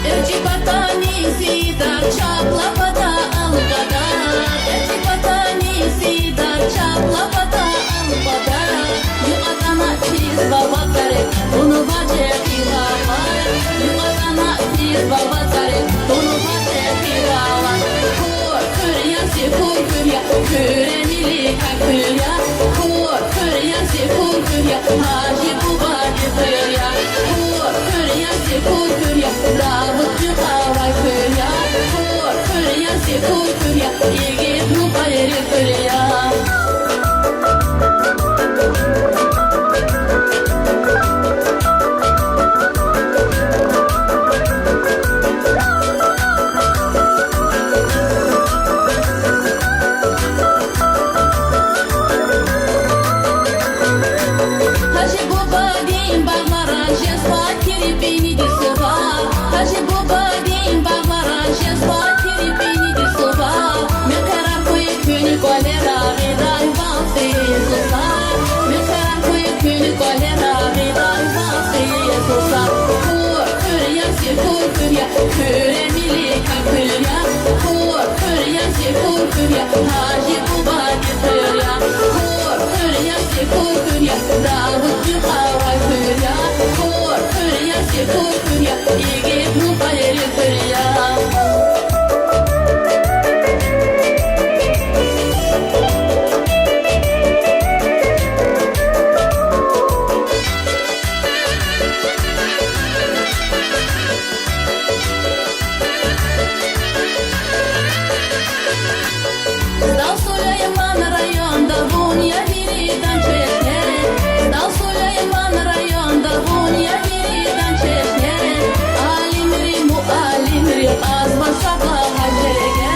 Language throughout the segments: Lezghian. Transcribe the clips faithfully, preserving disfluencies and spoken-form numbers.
Эрчӏи патани сида, чапла пата алкъада. Эрчӏи патани сида, чапла пата алкъада. Юкьва атана чиз ва вацӏари, тунва чӏехи валай. Юкьва атана чиз ва вацӏари, тунва чӏехи валай. Хур хуьр я, зи хур хуьр я, хуьре милли кьве хуьр я. Хур хуьр я, зи хур хуьр я, Гьажи Бубади хуьр я. Хур хуьр я, зи хур хуьр я, Давуддин къавай хуьр я. Хур хуьр я, зи хур хуьр я, игитни къвайри хуьр я. Гьажи Бубадин багълара жез факири пӏинидиз сувар. Гьажи Бубадин багълара жез факири пӏинидиз сувар. Мехъерар хьуй куьн кӏвалера, гъидай вахт ийиз сусар. Мехъерар хьуй куьн кӏвалера, гъидай вахт ийиз сусар. Хур хуьр я, зи хур хуьр я, хуьре милли кьве хуьр я. Хур хуьр я, зи хур хуьр я, Гьажи Бубади хуьр я. Хур хуьр я, зи хур хуьр я, Давуддин къавай хуьр я. Хур хуьр я, зи хур хуьр я, игитни къвайри хуьр я. Стӏал Сулейман районда вун я виридан чешне. Стӏал Сулейман районда вун я виридан чешне. Алимри, муаллимри кьазва сабагь гьа жерге.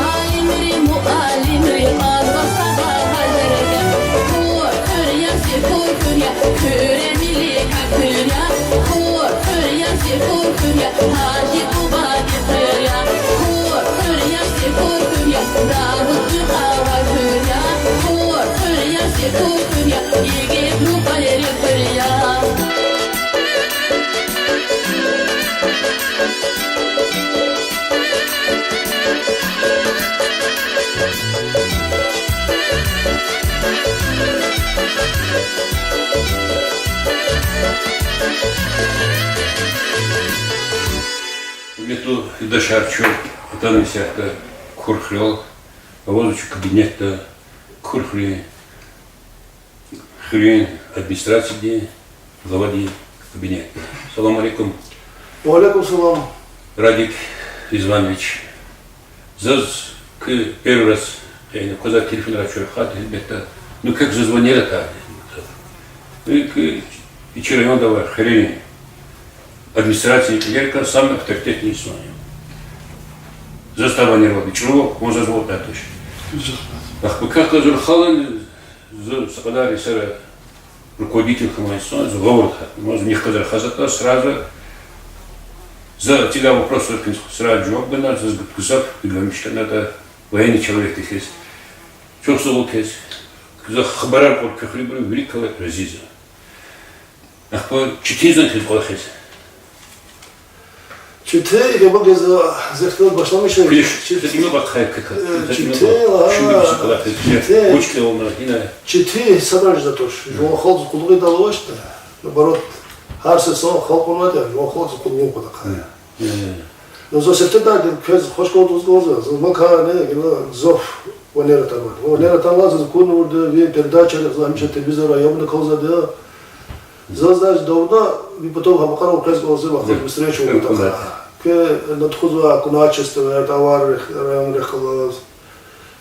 Алимри, муаллимри кьазва сабагь гьа жерге. Хур хуьр я, зи хур хуьр я, хуьре милли кьве хуьр я. Хур хуьр я, зи хур хуьр я, Гьажи Бубади хуьр я. Хур хуьр я, зи хур хуьр я, Давуддин къавай хуьр я. Хур хуьр я, зи хур хуьр я, игитни къвайри хуьр я. Гьуьрметлу юлдашар, чун атанва исятда Кур хуьрел, авазва чун кабинетда Кур хуьруьн хуьруьн администрациядин главадин кабинетда. Салам алейкум. Ва алейкум салам. Радик Ризванович, заз куь первый раз, яни кваз телефонар чуьхвейди, гьелбетда, ну, как заз ванер атайди. Ну, куь и чи районда авай хуьруьн администрациядин кьилерикай самый авторитетный инсан я. Заз тай ванер авайди чӏуру, вун заз ван атайди туш. Ахпа как зур халани, зун са кьадар йисара руководитель хьанвай инсан, зун гъавурда гьатна, зун нихъ галаз рахаз атӏа, сразу за эцигай вопросрикай сразу жаваб гана, заз гзаф гуьгъуьнвиш хьана, военный человекди хьиз. Чухсагъул квез, за хабарар кьур куь хуьруьнбурун, виликай рази я. Ахпа четин зун квез кӏвалахиз. Четин, я бакӏ за, за ихтилат башламишна. Куьш, чи-, за има бакъ хай кка. Э, за има четин бакъ. Шумбир ва, бисмилла, четин. Учкӏи олна, гьина. Четин садрани затош. Жуван халкьдиз къуллугъ ийидайвал авачтӏа. Наоборот, гьар са инсан халкь авунвайди я, жуван халкьдиз къуллугъ авун патахъай. Э, э. Ну, за сифтедайди, квез хвашкалди лугьуз кӏанзава, за макани гила гзаф ванер атанвайди. Ванер атанвайди, за куьнни вури ви передачайрихъ, за гьамиша телевизорра ябна кӏанзавайди я. Заз, заз давно, ви патав гьа мукьвара квез кӏанзава, вахъ встреча авун патахъай. Квез на тухузвай акуначество, товаррихъ, районрихъ галаз.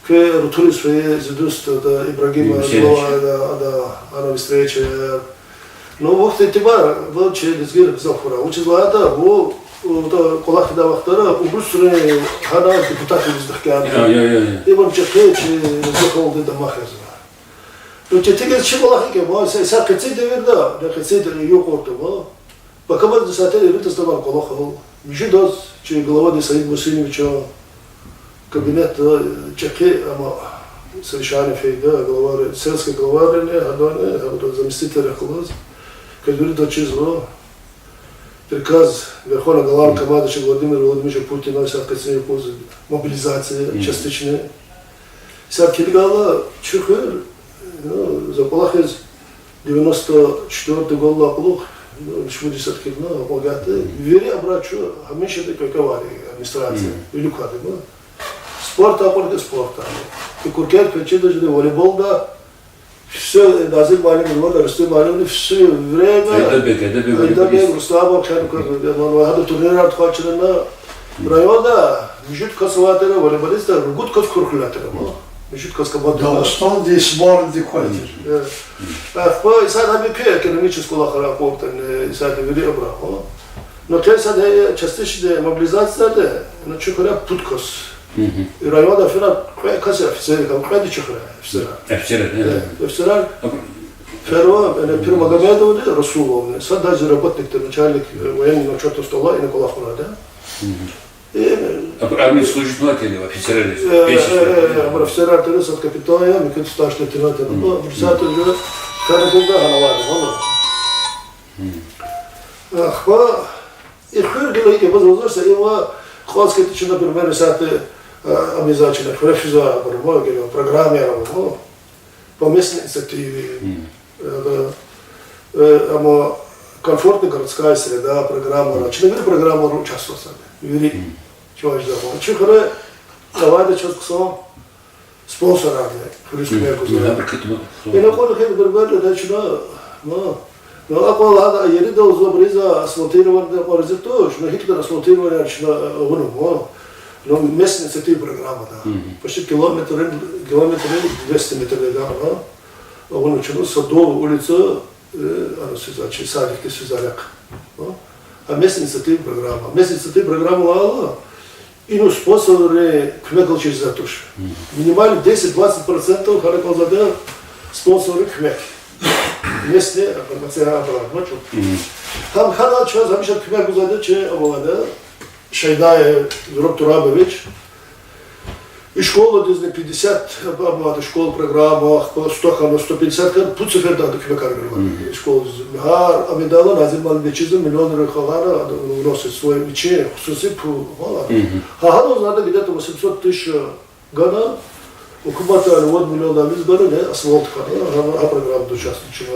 Квез рутуриз фейи зи дуст, ада, Ибрагим, Ибрагим Гьусейнович. Ада, ада, ана встреча. Ну, вахт итимар, вал чи лезгийрихъ гзаф хьурай. Вучиз лагьайтӏа, вун, вун кӏвалах ийидай вахтара, урусри гьана депутатвилиз хкяна. Я, я, я, я. Ибрагим чӏехи чи лезги халкьдин дамах язва. Ну, четин гез чи кӏвалах икӏ я, ма, са, са къенин девирда, къенин юкъур тир, ма. Пака баз десятый эвритас тамам кӏвалахал. Муьжуьд яз чи главади Саид Мусиновича кабинетда чӏехи, амма Совещание фейида, глава, сельский главани, гьадани, гьабуру заместитель кьилиз, квез виридаз чизва, приказ Верховного главнокомандующего Владимира Владимировича Путина, исятда къенин юкъуз мобилизация частичная. Исятда килигайла чи хуьр, ну, за кӀвалахиз девяносто четвёртый года кьулухъ, ну, вишмидисат килигна, акьван гатӀа, вири абура чун гьамишанда кӀвекӀвевайди администрация, вилик квайди ма. Спорт акьурди, спорт. И крокет, квез чизва жеди, волейболда, все, Назир муаллим, Рустем муаллим, все время. Айдабег, Айдабег, Айдабег, Рустам, Рустам, Хануков, гьада турнирар тухвай чна районда, муьжуьд кас авай тир, волейболистар, ругуд кас курхуьлай тир ма. Муьжуьд кас команда. Дагъустандин сборни квай тир. Ахпа исятда гьам куь экономический кӀвалахар акъудда, исятда вири абура. Ну, къе исятда частичный мобилизацияда, ну, чи хуьре пуд кас. И районда фена кьве кас я офицер, кьведи чи хуьре я офицер. Офицерар, э? Офицерар. Фена, э, Пирмагомедовни, Расуловни. Са даже работник тир, начальник, э, военный учётный стола, ина кӀвалахзавайди. Абур армияда служитьнавай тир, офицерар я, пенсия. Абур офицерар тир, са капитан я, муькуьд старший лейтенант я. Ну, абур исятда уже фена гугда гьанавайди, валла. Ахпа и хуьр гила икӀ я, ваз ваз са има кьаз хьайитӀа чна, например, исятда, а, ам ийизвай чна, хуьре физвай абур ма, гила программаяр ава ма, по местной инициативе, э, да, э, ама комфортная городская среда программара, чна вири программайра участвовать ийизва. Вири чӀавуз жеда ма. Чи хуьре авайди чаз хъсан спонсорарни, хуьруьз куьмек гузвай. Ина кьуна хьайитӀа, например, да, чна, ну, ну, акьван лагьана еридал зун абуриз асфальтирование акьван рази туш, ну, гьикӀ ятӀани асфальтирование чна, э, авунва ма. Ну, местная инициатива программада. Почти километр, километр двести метр лагьана. Авунва чна Садовая улица, э, ана сиза, чи садикдиз сиза рехъ. Ну, а местная инициатива программа. Местная инициатива программа лагьайла, ина спонсоррин куьмек алай чизвайди туш. Минимально десять-двадцать процентов хьана кӀанзавайди спонсоррин куьмек. Местный, а, мацера аппарат, ма чӀук. Гьам хьана чаз гьамиша куьмек гузвайди чи авайди, Шайдаев Зураб Турабович. И школадизни пятьдесят, а, а, школа программа, ахпа сто хьана, сто пятьдесят хьана, пуд сеферда ада куьмекар гайила. Школадиз. Гьар ам ийидайла Назир муаллимди чизва, миллионрик гьалара, ада вносит свой вичин хсуси пул, валлагь. Гьа, гьадаз ада где-то восемьсот тысяч гана, гьукуматдани вад миллиондин вири гана, асфальт хьана, гьа, гьа программада участвует чна.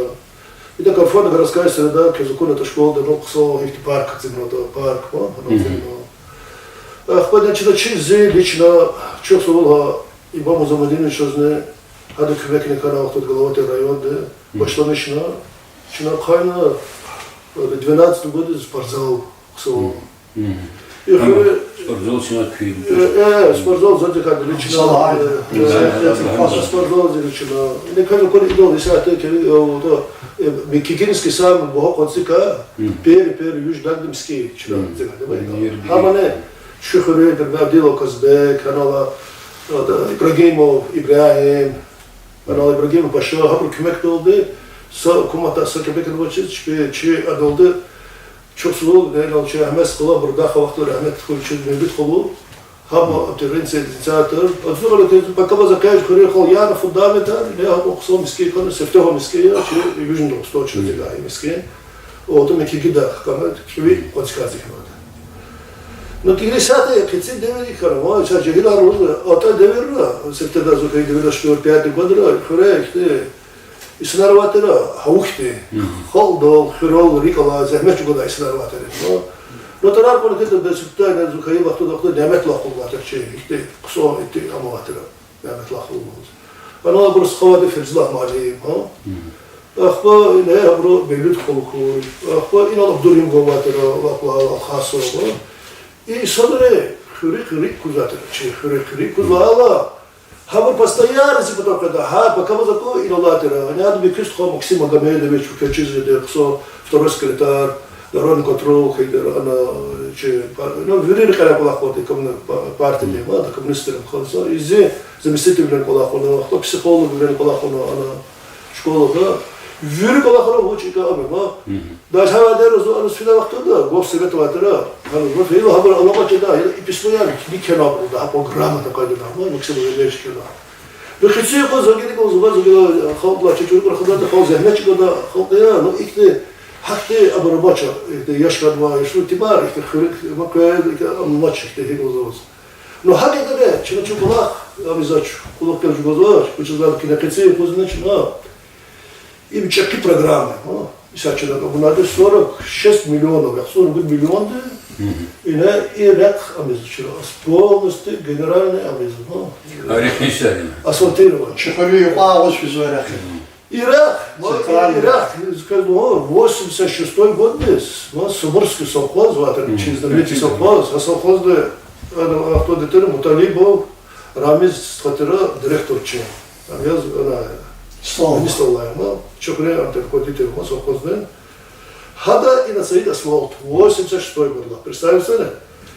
Ида комфортная городская среда, квез акуна ятӀа школадани хъсан ихьтин парк эцигнаватӀа, парк, ва, гьана эцигнава. Ахпа чна чи, зи лично, чухсагъул гьа Имам Музамудиновичазни, гьада куьмекни хьана вахтунда глава тир районди, башламишна, чна ахъайна, э, двенадцатом году спортзал хъсан. И хуьре спортзал чна куьн. Э, э, спортзал заз хьайиди лично. Спортзал зи лично. Ина квез акуна идал исятда кили, э, вот, э, Меккигинский самый багьа къванцика, первый, первый юждагди миски чна зегьмет. Гьамани чи хуьре, например, Адилов Казбек, анал, вот, э, Ибрагимов Ибрагьим, анал Ибрагимов Паша, гьабуру куьмекдалди, са гьукуматдай са кепекни авачиз, чпи чи адалди, чухсагъул, генерал чи Агьмед Скалабур даха вахтунда рагьметдиз физвай чи Мевлуд халу, гьам тир инициатор. Адаз гъиле тез пакамаза кьеж хуьруьн халкь яна фундаментар, я гьам хъсан миски хьана, сифте миски я, чи Южный Дагъустанда чна зигай миски. Отӏа Меккигида хкана, кӏеви къванцикай зикнавайди. Ну, килисада я, къенин девирда хьана, ва, ша жегьилар лугьузва, атӏа девирда, сифтедаз девяносто четвёртый, пятый годра, хуьре ихьтин инсанар авай тир, гьавухьтин, халкьдал, хуьрал рикӏ алай, зегьмет чӏугвадай инсанар авай тир, ва. Ну, тарар кьуна хьайитӏа, бес сифте, зун хьайи вахтунда, вахтунда няметлай къуллугъ авай тир чи, ихьтин хъсан, ихьтин ам авай тир. Няметлай къуллугъ. Анал абуруз хавади Ферзиллагь муаллим, ва. Ахпа ина абуру Мевлуд халу хьуй. Ахпа инал Абдурагьим авай тир, лап алай Алхасов, ва. И инсанри хуьруьхъ рикӏ кузвай тир, чи хуьруьхъ рикӏ кузвайла, гьабур постоянно зи патав къведа, гьа, пока ваз акур инал алай тир. Ана ада Бекуьст хва Максим Магомедович, квез чизвайди, хъсан второй секретарь, народный контроль хьайиди, ана, чи, ну, вири рекьерай кӏвалахзавайди коммуни-, па-, партиядин, ва, коммунистрин хъсан. И зи заместитель вилерин кӏвалахна, ахпа психолог вилерин кӏвалахна, ана, школада. Вири кӏвалахра вуч икӏа ама, ва. Даже гьа вадера зун ана фидай вахтунда, гофсовет авай тир, ана, ва, фейила гьабур аламат жеда, и письмояр, ни кхьенва абуру, да, гьа программада къайдада, ва, Максим Валерьевич кхьенва. Къе хци къуз гьакӀ гила, зугъар зугъила халкьдилай чӀуру рахадайди, халкь зегьмет чӀугвадай халкь я, ну, ихьтин, гьахьтин абур амач, ихьтин яш кадва, яшлу тимар, ихьтин хуьруьк, ма квез, ихьтин амач, ихьтин гьикӀ лугьуз. Ну, гьакӀ ятӀани, чна чун кӀвалах, ам ийизвач, кӀвалах квез жугъузвач, вучиз лагьайтӀа къе хци къуз чна, им чӀехи программа, а? Исятда чна абунайди сорок шесть миллионов, яхцӀур ругуд миллионди, ина и рехъ ам ийизва чна, полностью генеральный ам ийизва, а? А рехъ исятда? Асфальтирован. Чи хуьруьн юкьва агъуз физва рехъ. И рехъ, ма, и рехъ, скажем, восемьдесят шестой годдиз, ма, Сабурский совхоз, ва тир чи знаменитый совхоз, а совхозда, а, авторитетар Муталибов Рамиз стха тир директорчи. Ам яз, ана, Слава. Министр авай, ма, чи хуьруьн ам тир руководитель, ма, совхозный. Гьада ина Саид Асфальт, восемьдесят шестой годла, представьте себе.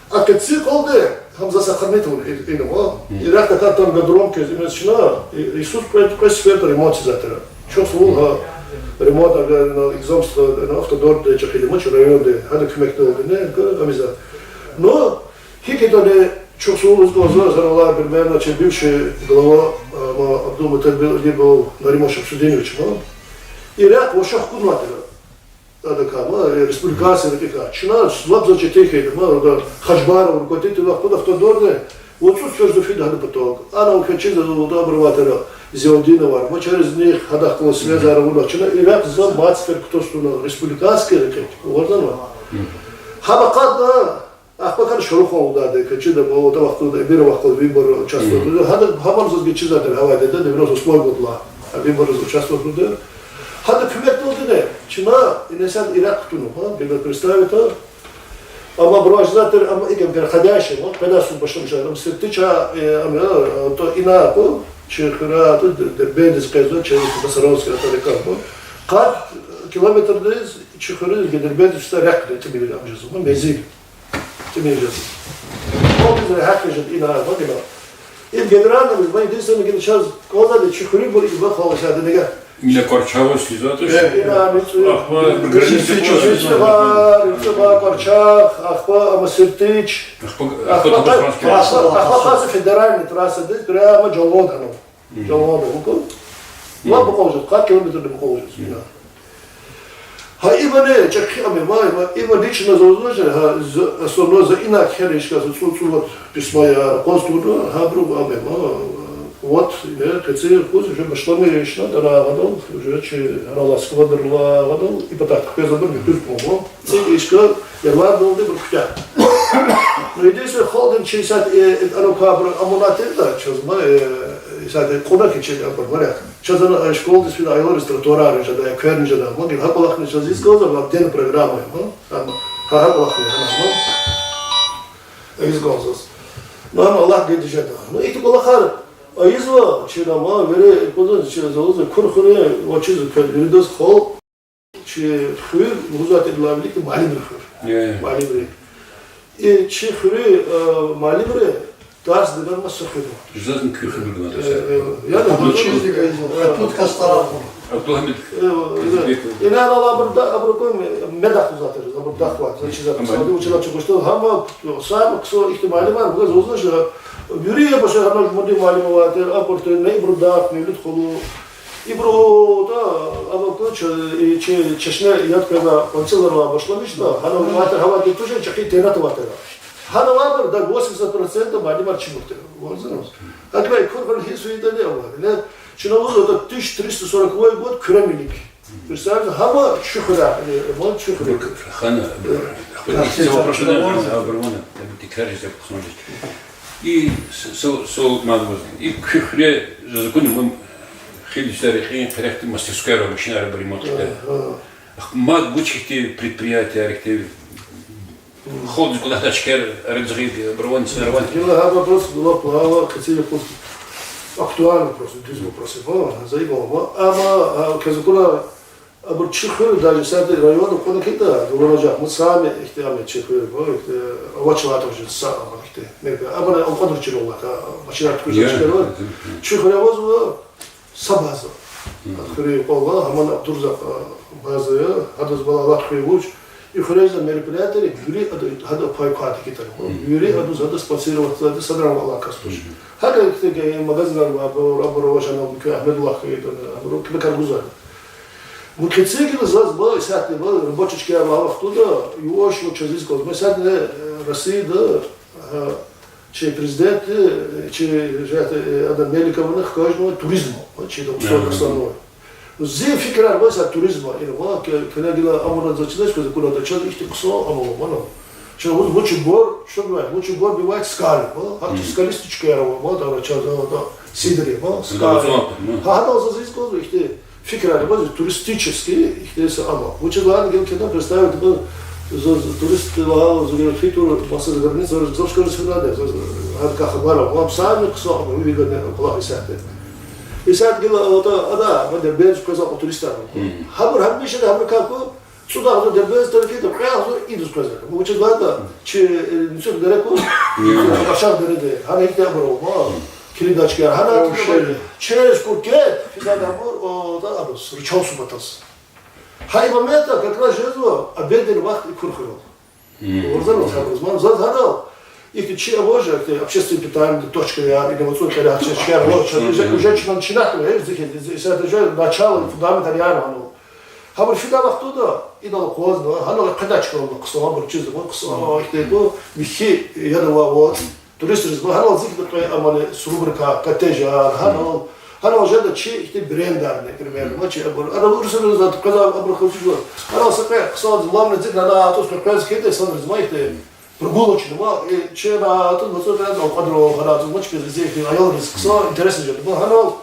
А къе хци къалди, гьам за сохранить авуна и-, ина, ма. И рехъ тахьайтӀа там гадром квез, ина чна, и-, йисуз кьве, кьве сеферда ремонт ийизвай тир. Чухсагъул гьа ремонт, агар ина экзамстха, ина Автодорди чӀехи ма чи районди, гьада куьмекдалди, ина, ам ийизвай. Ну, гьикӀ ятӀани, чухсагъул лугьуз кӀанзава, за алай примерно чи бывший глава, а, ма, Абдулмуталибов Нариман Шамсудинович, ма. И рехъ ваще хкуднавай тир. Адакай, ма, э, республиканский рекьикай. Чна лап заз четин хьайиди, ма, ада Хаджбаров руководитель вахкуда Автодорди, вацӀуз сефер за фида гьадан патал. Ана вуч чиз, ада абур авай тир, Зиаудиновар, ма, через них гьадахъ галаз связь авуна чна, и рехъ за мад сефер кутаз туна, республиканский рекьик, варзанва. Гьам акъатна, ахпа хьана Шарухован лугьудайди, квез чида, ма, ада вахкуда, Эмиров вахкуда выбор участвовать гуда. Гьада гьам заз гила чизвайди гьавайди, девяносто восьмой годла, а, выборда участвовать гуда. Гьада куьмекдалди чна ина исятда и рехъ кутуна, ма, гила представить авуна. Амма абур жезвай тир, амма икӀ переходящий, ма, къведай йисуз башламишай, ам Сертич, э, ам я, э, то ина, то чи хуьряй, то Дербентдиз къвезва, через Басаровский, то река, ма. Къад километрдиз чи хуьруьз Дербентдиз фидай рехъ тӀимил ам жезва, ма, мезил. ТӀимил жезва. О, биз регьят жеда ина, ма, гила. Им генеральный, ма, единственный гила чаз кӀанзавайди чи хуьруьбур икӀ ва халкь исятда нега. Ина Къарчагъаз физватӀа. Э, ина Мицу, ахпа граница Мицу, Мицу, Къарчагъ, ахпа ама Сертич. Ахпа, ахпа, ахпа, ахпа, ахпа, ахпа федеральный трассадиз прямо Жавлон хьанва. Жавлон хьанва, вукӀу. Ва букьвально къад километрдин букьвально ина. Гьа, ивани, чӀехи ам я, ма, ма, ива лично заз лугьузва, гьа, за, основной за ина кхьена ишказ цӀу-, цӀувад письмо я, къваз туна, гьабуру ам я, ма, вот, я, къе хци къуз уже башламишна, дана гьадал, уже чи гьаралай складрилай гьадал, ипотека квез абур гуьтуьз кӀанзава. ИкӀ ишказ, я, вардалди абур куьтягь. Ну, единственное, халкьдин чи исятда, э, э, анукабур амунатирда, чаз ма, э, исятда кьуна ки чи абур, варягъ. Чаз ана, э, школадиз фена аялриз тротуарар жеда, экверни жеда, ма гила гьа кӀвалахни чаз ийиз кӀанзава, отдельный программа я, ма. Ам, гьа, гьа кӀвалахни, гьа, ма. Ийиз кӀанзава. Ну, ам Аллагьди гайитӀа жеда. Ну, ихьтин кӀвалахар ийизва, чна, ма, вири, кузун, чна, залуза, Кур хуьре, вучиз, квез виридаз хал, чи хуьр, лугьузвайди лавлики муаллимрин хуьр. Э. Муаллимрин. И чи хуьруьн, э, муаллимри тарс дидан маса хуьр. Зазни куь хуьр гана, э, э, я да, ну, чиз дика, э, тут кастара. Абдулгьамид. Э, э, Казибеков. Ина алай абурда, абуру куь медахъ лугьузвай тир, абурдахъ ваъ, за чизвай тир. Амма сади учила чукушта, гьама, сама ксо ихьтин муаллимар, бугаз узна жа, вири я баша гьана жумади муаллим авай тир, абур тир, не ибурдахъ, Мевлюд халу. Ибуру, да, ама куч, и чи чешне яд квена анцӀила авай башламишна, гьана авай тир, гьавайди тушир, чӀехи тенат авай тир. Гьана авайбур, да, восемьдесят процентов муаллимар чибур тир. Варзаназ. Аквай Кур хуьр гьи суидани ава. Ина чна лугьузва, да, тысяча триста сороковой год Куьре милик. Представьте, гьама чи хуьр я, э, вон чи хуьр я. Хана, э, хана, хана, хана, хана, хана, хана, хана, И с-, со-, сол мад ваз. И куь хуьре за акуна, мун хилисар ихьтин, къерехда мастерская машинар ремонт хъийида. Ага. Мад вуч ихьтин предприятияр ихьтин, халкьдиз кӀвалахдай чкаяр арадиз гъайиди, оборудование, цинарван. Гила гьа вопрос, гила гьа къеци яхуз. Актуальный вопрос, дуьз вопрос я. Ва, за ибур ва. Амма, а, квез акуна, Абур чи хуьр, даже сад районда кьуна хьайитӀа, дуланажагъ, мусами ихьтин ам я чи хуьр, ва, ихьтин, авачлай тӀа уже са ам ихьтин. Мебе, амма акьван руш чирвал аватӀа, машинар тукӀуьрзавач хьайила. Чи хуьре авазва са база. Хуьруьн кьван ва, гьаман Абдурзакь, а, база я, гьадаз валай алат хуьр вуч. И хуьрезни мероприятиейри вири ада, гьада пай квайди хьиз тир. Вири адаз, гьада спонсировать ийизвайди садрани алай кас туш. Гьакӏ ихьтин магазинар ава, абур, абур авачир, ана муькуь Агьмедуллагь хьайитӏани, абуру куьмекар гузвайди. Муькуь цигила заз ва исятда ва рабочий чкаяр ва вахтунда юаш ва чаз ийиз кӏанзава. Исятда, э, Россияда, э, чи президент, э, чи, э, ада Меликованы хкажнава туризма, ва чи да условия основной. Зи фикирар ва са туризма, ина ва ке-, куьне гила амуна заз чидач, куьне гила чаз ихьтин хъсан амал ава, вана. Чаз вуч, вуч гвар, что говорит, вуч гвар бывает скали, ва? Гьа чи скалистый чкаяр ава, ва, да, чаз, да, да, Сидри, ва, скали. Гьа, гьадал заз ийиз кӏанзава ихьтин фикирар ва зи туристический ихьтин са амал. Вучиз лагьайтӏа гила куьне представить ва, за, за турист ва, за гила хитур, маса за граница, за, за, за, за, гьадакай хабар ава, ва сами хъсан ава, ви гаде кӏвалах исятда. Исятда гила ада, ада, ва Дербент къвезвай туристар. Гьабур гьамиша, гьабур каку, цӏуд агъзур Дербент тарихи да, кьве агъзур идаз къвезва. Вучиз лагьайтӏа чи, э, нуцух дере кваз, Башагъ дереда, гьана ихьтин абур ава, ма, килигачкаяр, гьана через Куркет физвайди абур, о, да, абур, рычаг субатаз. Гьа и моментда как раз жезва обедный вахт и Курхуьрел. Варзан вахт абур зман, заз гьадал, ихьтин чи аважа, ихьтин общественное питание, точка я, или вот это, я, я, я, я, уже, уже чна-, начинать, э, зихи, исятда уже начало, фундамент, я, я, ну. Гьабур фидай вахтунда, идал акъвазна, гьанал къведай чкадал хъсан, гьабур чиз, ва хъсан, ихьтин ку, михьи, я, да, ва, вот. Туристриз, ва гьанал зикдакьай амали, с рубрика, коттеджар, гьанал, гьанал жеда чи ихьтин брендарни, примерно, ва чи абур, ана урусриз къвезвай абур хозуьзва. Гьанал са кьве хъсан ламни зикна на атус къвез хьайитӏа, санриз ма ихьтин прогулочный, ма, э, чи на атус мацӏу къвез алкъвадрал, гьана атус ма чи пез ихьтин аялриз хъсан, интересный жеда. Ва гьанал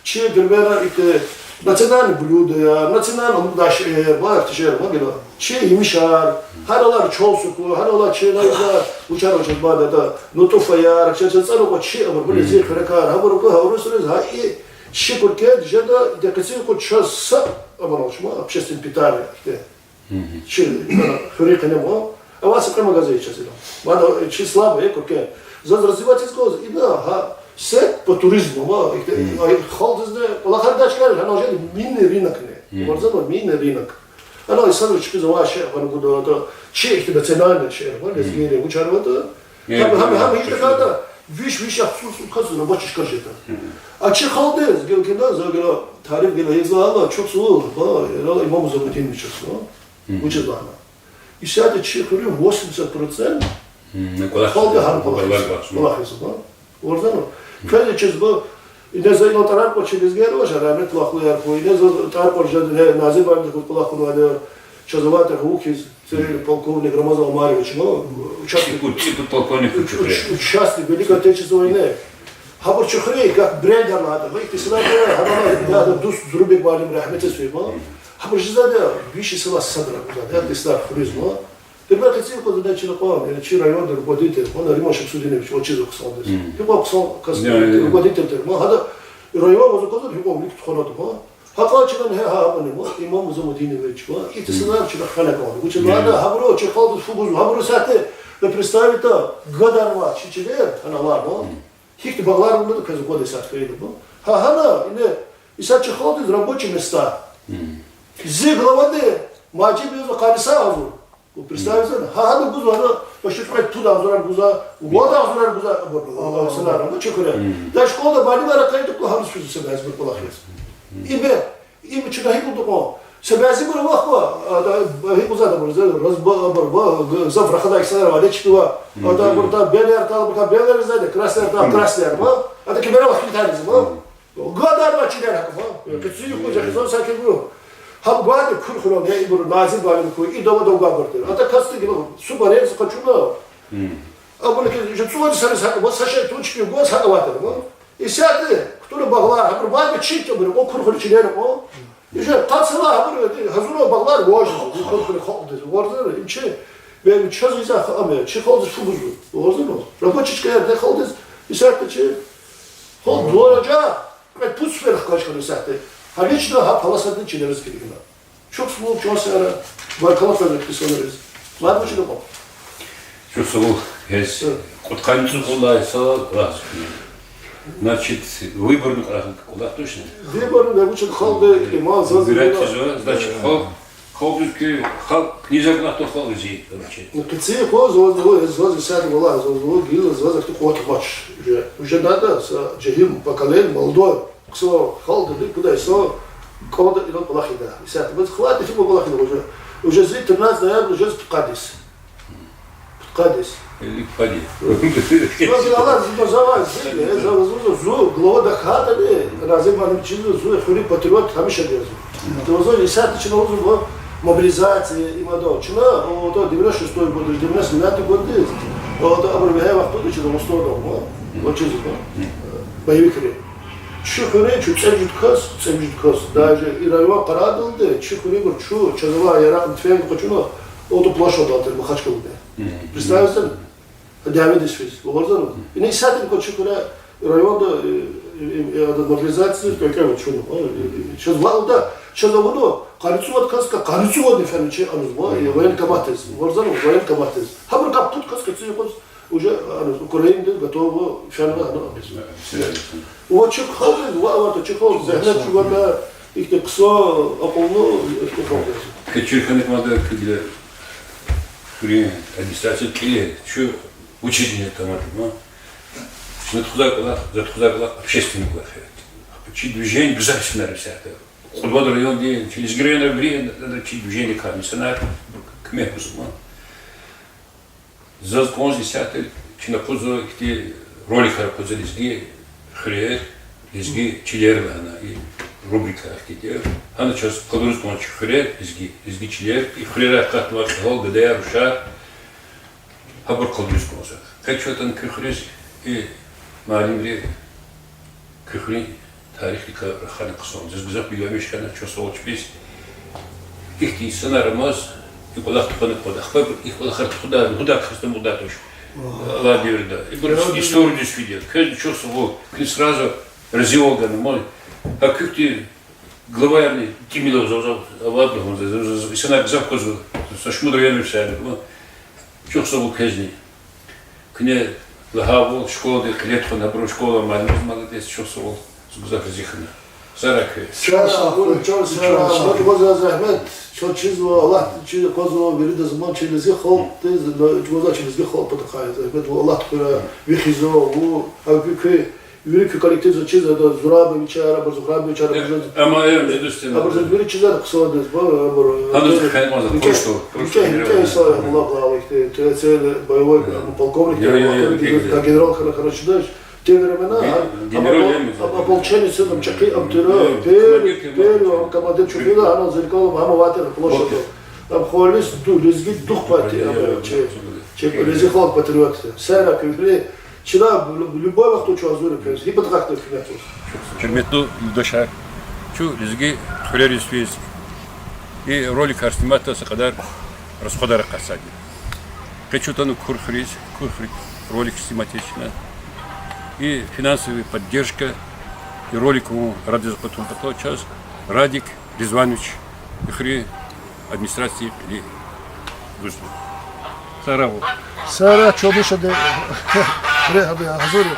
чи, примерно, ихьтин национальный блюдаяр, национальный лугьудай шейэр, ва ихьтин шейэр, ма гила. Чи емишар, гьанал чал суку, гьанал чи на ида, вучар вучар бада да, нутуфаяр, чи, чи цӏанукьа чи абур, били зи хуьрекар, гьабур ку, гьа урусриз, гьа и чи Куркет жеда, ида къецин ку чаз са, абур алчма, общественное питание, ихьтин. Чи, ана, хуьруьн къене ва, авай са кьве магазин чаз ина. Мада, чи слабо я Куркет. Заз развивать ийиз кӏанзава ина, гьа, сеть по туризму, ва, ихьтин, ай, халкьдизни, кӏвалахар дачкар, гьана жеда mini рынокни. Варзан ва mini рынок. Ана инсанри чпиз авай шей гьана гуда, ата, чи ихьтин национальный шей, ва, лезгийри, вучар ва ата. Гьам, гьам, гьам, гьич тахьайтӏа, виш, виш яхцӏур кас рабочий чка жеда. А чи халкьдиз, гила куьне, за гила тариф гила ийизва, ала, чухсагъул, ва, ира Имам Музамудинович, ва. Вучиз лагьана. Исятда чи хуьруьн восемьдесят процент халкьди гьана кӏвалахиз, кӏвалахиз, ва. Варзан ва. Квез чизва, ине за инал тӏварар кӏвач лезгияр ва, жа рагьметлу ахлуяр хьуй, ине за тӏварар кӏвач жеда, Назир Балимдихъ кӏвалах кьунвайди, чаз авай тахьуй хьиз, церер полковник Рамазан Умарович, ну, участник, ЦӀипуд, ЦӀипуд полковник, уч-, уч-, участник Великой Отечественной войны. Гьабур чи хуьруьн как брендар лагьана, ва ихьтин инсанар, гьабур я да дуст Зурбек муаллим рагьметдиз фейи, ма. Гьабур жезвайди виш йисалай садра гузвайди, я, инсанар хуьруьз, ма. Пример, къецин кваз ина чна кьван, яни чи районда руководитель, вана Риман Шамсудинович, ва чиз хъсандиз. Гьикьван хъсан кас, руководитель тир, ма, гьада район ваз аквазва, гьикьван вилик тухванатӏа, ма. Гьакьван чна гьа, гьа, гьа, ма, Имам Музамудинович, ма, и инсанар чна хвена кӏанда. Вучиз лагьайтӏа гьабуру чи халкьдиз фу гузва, гьабуру исятда, представить, гадарвай чи чилер, аналар, ма. Гьихьтин багълар авуна квез аквада исятда фейила, ма. Гьа, гьана, ине, исятда чи халкьдиз рабочий места. Зи главади Мажиб язва къанни са агъзур. Представить, гьа, гьада гузва, гьана, почти кьвед-пуд агъзурар гузва, вад агъзурар гузва, абур, а, санара, ну, чи хуьре. Да школада муаллимар акъатна, гьариз физва са бязибур кӏвалахиз. Име, им чна гьикӏ лугьуда кьван. Са бязибур вахъ ва, а, да, гьикӏ лугьуда абур, за, разбо-, абур, ва, г-, гзаф рахадай ксар ава, лечки ва, а, да, абур, да, белер, да, абур, да, белер, за, да, красный, да, красный, ва. А, да, кимера вахъ китариз, ва. Гадарвай чилер гьакӏ, ва. Къецин кваз хизан сакин гу. Гьаб гвайди Курхуьрел, я ибур Назир муаллим хьуй, ида ва довга гвардир. Ата касди гила субарекс къачуна. Абуна ки, жи цӏуд сариз гьакӏ, ва са шей тунчик гваз гьакӏ аватар, ва. Исятда кутуна багълар, гьабур вайди чит абур, о Курхуьр чилер, о. Иже къацала гьабур, гьазур багълар вож, Курхуьр халкьдиз. Варзана, им чи, бе, чаз иза ха-, аме, чи халкьдиз фу гузва. Варзана, рабочий чкаяр де халкьдиз, исятда чи, халкь дураджа, кьвед-пуд сфера хкаж хьана исятда. Гьа лично гьа полосадин чилериз килигна. Чухсагъул, чан сагъара, баркалла квез, инсанриз. Ладно, чна кьван. Чухсагъул, гьез кьудкъанни цӏукьудай са раз. Значит, выборный кӏвалах, кӏвалах тушни? Выборный, вучиз халкьди, э, иман заз избирать ийизва, значит, халкь, Халкьдиз куь, халкь, куьне за кӀвалах тун халкьдиз, короче. Ну, къеци хьуй, заз, заз, заз исятда валлагь, заз, заз, гила заз ахьтин къуват амач уже. Уже надо, са жегьил поколение молодое. Хъсан халкьдин пудай са кӀанда, инал кӀвалах ийида. Исятда бес хватит, ибур кӀвалах ийида уже. Уже зи тринадцать ноябрь уже зи пудкъад йис. Пудкъад йис. Элли пудкъад йис. Чувак, Аллагь, зун, зун, зун, зун, зун, глава ДОХАТА-ни, Разим муаллим чизва, зун хуьруьн патриот гьамиша я зун. Зун исятда чна лугьузва мобилизация, им адан. Чна, о, то девяносто шестой год, девяносто девятый год, о, то абур вегьей вахтунда чна Ростовда ва, о, чизва, боевикри. Чи хуьруьн чун цӀемуьжуьд кас, цӀемуьжуьд кас. Даже и район къарагъдалди, чи хуьруьнбур чун, чаз авай яракьни тфен къачуна, о, то площадь алтер Махачкъалада. Представьте, дяведиз физ, варзана. Ина исятда квачи кура районда, э, э, э, ада мобилизация квекӀвева чун. Э, э, чаз валда, чаз авуна, къарицӀувад кас ка, къарицӀувадни фена чи ануз ва, э, военкоматдиз, варзана, военкоматдиз. Гьабур ка пуд кас къеци юкъуз уже ануз Украинада готово фена ана абиз. Ва чи халкьдиз, ва аватӀа чи халкь, зегьмет чӀугвада, ихьтин хъсан, акьуллу, ихьтин халкь я. Кечир хьаник мада куьгла хуьруьн администрация кьиле, чун учреждение таматма. Чна тухузвай кӀвалах, за тухузвай кӀвалах общественный кӀвалах я. Чи движение гзаф синар исятда. Кьуд-вад районди, чи лезги районар вири, чи движение кар, инсанар куьмек гузма. Заз кӀанзава исятда, чна кьузва ихьтин роликар кьузва лезги хуьрер, лезги чилер лагьана, и рубрика ихьтин тир. Гьана чаз къалуриз кӀанзава чи хуьрер, лезги, лезги чилер, и хуьрерай акъатнавай кьегьал гадаяр, рушар, гьабур къалуриз кӀанзава. Къе чун атана куь хуьруьз, и муаллимри куь хуьруьн тарихдикай рахана хъсан. Заз гзаф бегенмиш хьана, чухсагъул чпиз. Ихьтин инсанар амаз и кӀвалах тухвана кӀанда. Ахпа и кӀвалахар тухудай, лугьудай касдин мугъдай туш. Алай девирда ибур историядиз фида. Квезни чухсагъул, куьн сразу разивал гана ман. Гьа куь ихьтин главаярни тӀимил аваз, аваз, аваз лугьун, заз, заз, заз инсанар гзаф квазва, са шумуд районра сари, ма. Чухсагъул квезни. Куьне лагьайвал, школадин кьиле тухвана, абурун школадин муаллимриз, молодец, чухсагъул, зун гзаф рази хьана. Сагърай квез. Чан сагъ хьуй, чан сагърай. Чан сагъ хьуй. Ваз зегьмет, чаз чизва, Аллагьди чиз аквазва, вирида зуман чи лезги халкьдиз, ваз чи лезги халкь патахъай зегьмет, ва Аллагьди хуьрай, ви хизан, ву, гьа куь, куь, вири куь коллективза чиз, ада Зурабовичар, абур Зурабовичар, абур, э, заз, ама, э, жидусти, абур заз вири чизар хъсандиз, ба, абур, гьана э, заз хъен маза, викӀегь, просто, просто викӀегь, викӀегь инсанар я, Аллагь, Аллагь, ихьтин, це, це боевой, э, полковник, я, я, я, я, викӀегь, как генерал хьана, хьана чидач. Те времена, ге-, а, генерал, а, я, а, ополченецар ам чӀехи ам тира, э, первый, командир, первый командир, ам командир чӀехи я, гьана Зеркалов, гьана авай тир площадь. Окей. Ам халис ду-, лезги дух пати, я, ам, я, я, че, я, че, я, лезги халкь патриот. Сагърай квез, чна лю-, любой вахтунда чун гьазур я квез. Гьи патахъай куьмек лугьуз. Гьуьрметлу юлдашар, чун лезги хуьрериз физ и роликар сниматьда са кьадар расходар акъатзавайди. Къе чун атана Кур хуьруьз, Кур хуьруьз ролик снимать ийиз чна. И финансовая поддержка, и ролик авун арадиз акъатун патал чаз Радик Ризванович, и хуьруьн администрациядин кьилди гузва. Сагърай вун. Сагърай, чун мишади. Ре, гьаби, гьазур я.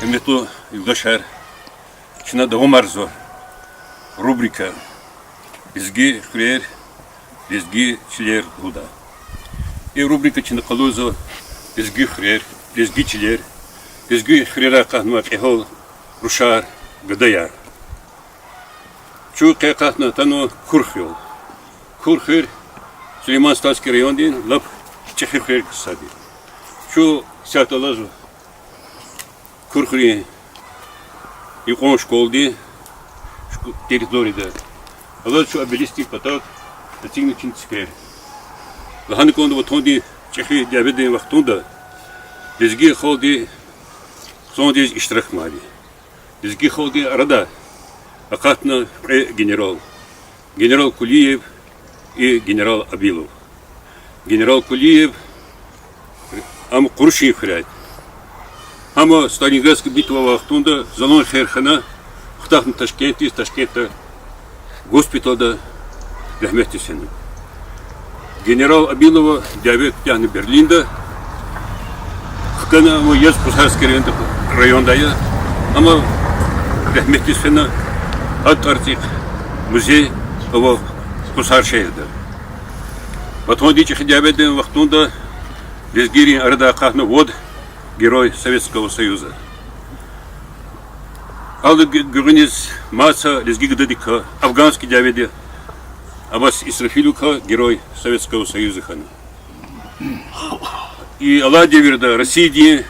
Гьуьрметлу юлдашар, чна давамарзава рубрика Лезги хуьрер, лезги чилер лугьудай. И рубрика чна къалурзава лезги хуьрер, лезги чилер, лезги хуьрерай акъатнавай кьегьал рушар, гадаяр. Чун къе акъатна атанва Кур хуьр. Кур хуьр Сулейман-Стальский райондин лап чӀехи хуьрерикай сад я. Чун исятда алазва Кур хуьруьн юкьван школадин шку-, территорияда. Алаз чун обелискдин патав эцигна чи цифер. Лагьана кӀанда, ватандин чӀехи дяведин вахтунда лезги халкьди хъсандиз иштиракнавайди. Лезги халкьдин арада акъатна кьве генерал: генерал Кулиев и генерал Абилов. Генерал Кулиев, ам Къурушин хуьряй. Гьам Сталинградский битва вахтунда залан хер хьана, хутахна Ташкентдиз, Ташкентда госпитальда рагьметдиз фена. Генерал Абилова дяве куьтягьна Берлинда. Хкана ам яз Къусарский районда, районда я. Ам рагьметдиз фена, гьа тӀварцӀихъ музей ава Къусаршегьерда. Ватандин чӀехи дяведин вахтунда лезгийрин арада акъатна вад Герой Советского Союза. Алай гуьгъуьниз маса лезги гададикай афганский дяведа Аббас Исрафиловакай Герой Советского Союза хьана. И алай девирда Россиядин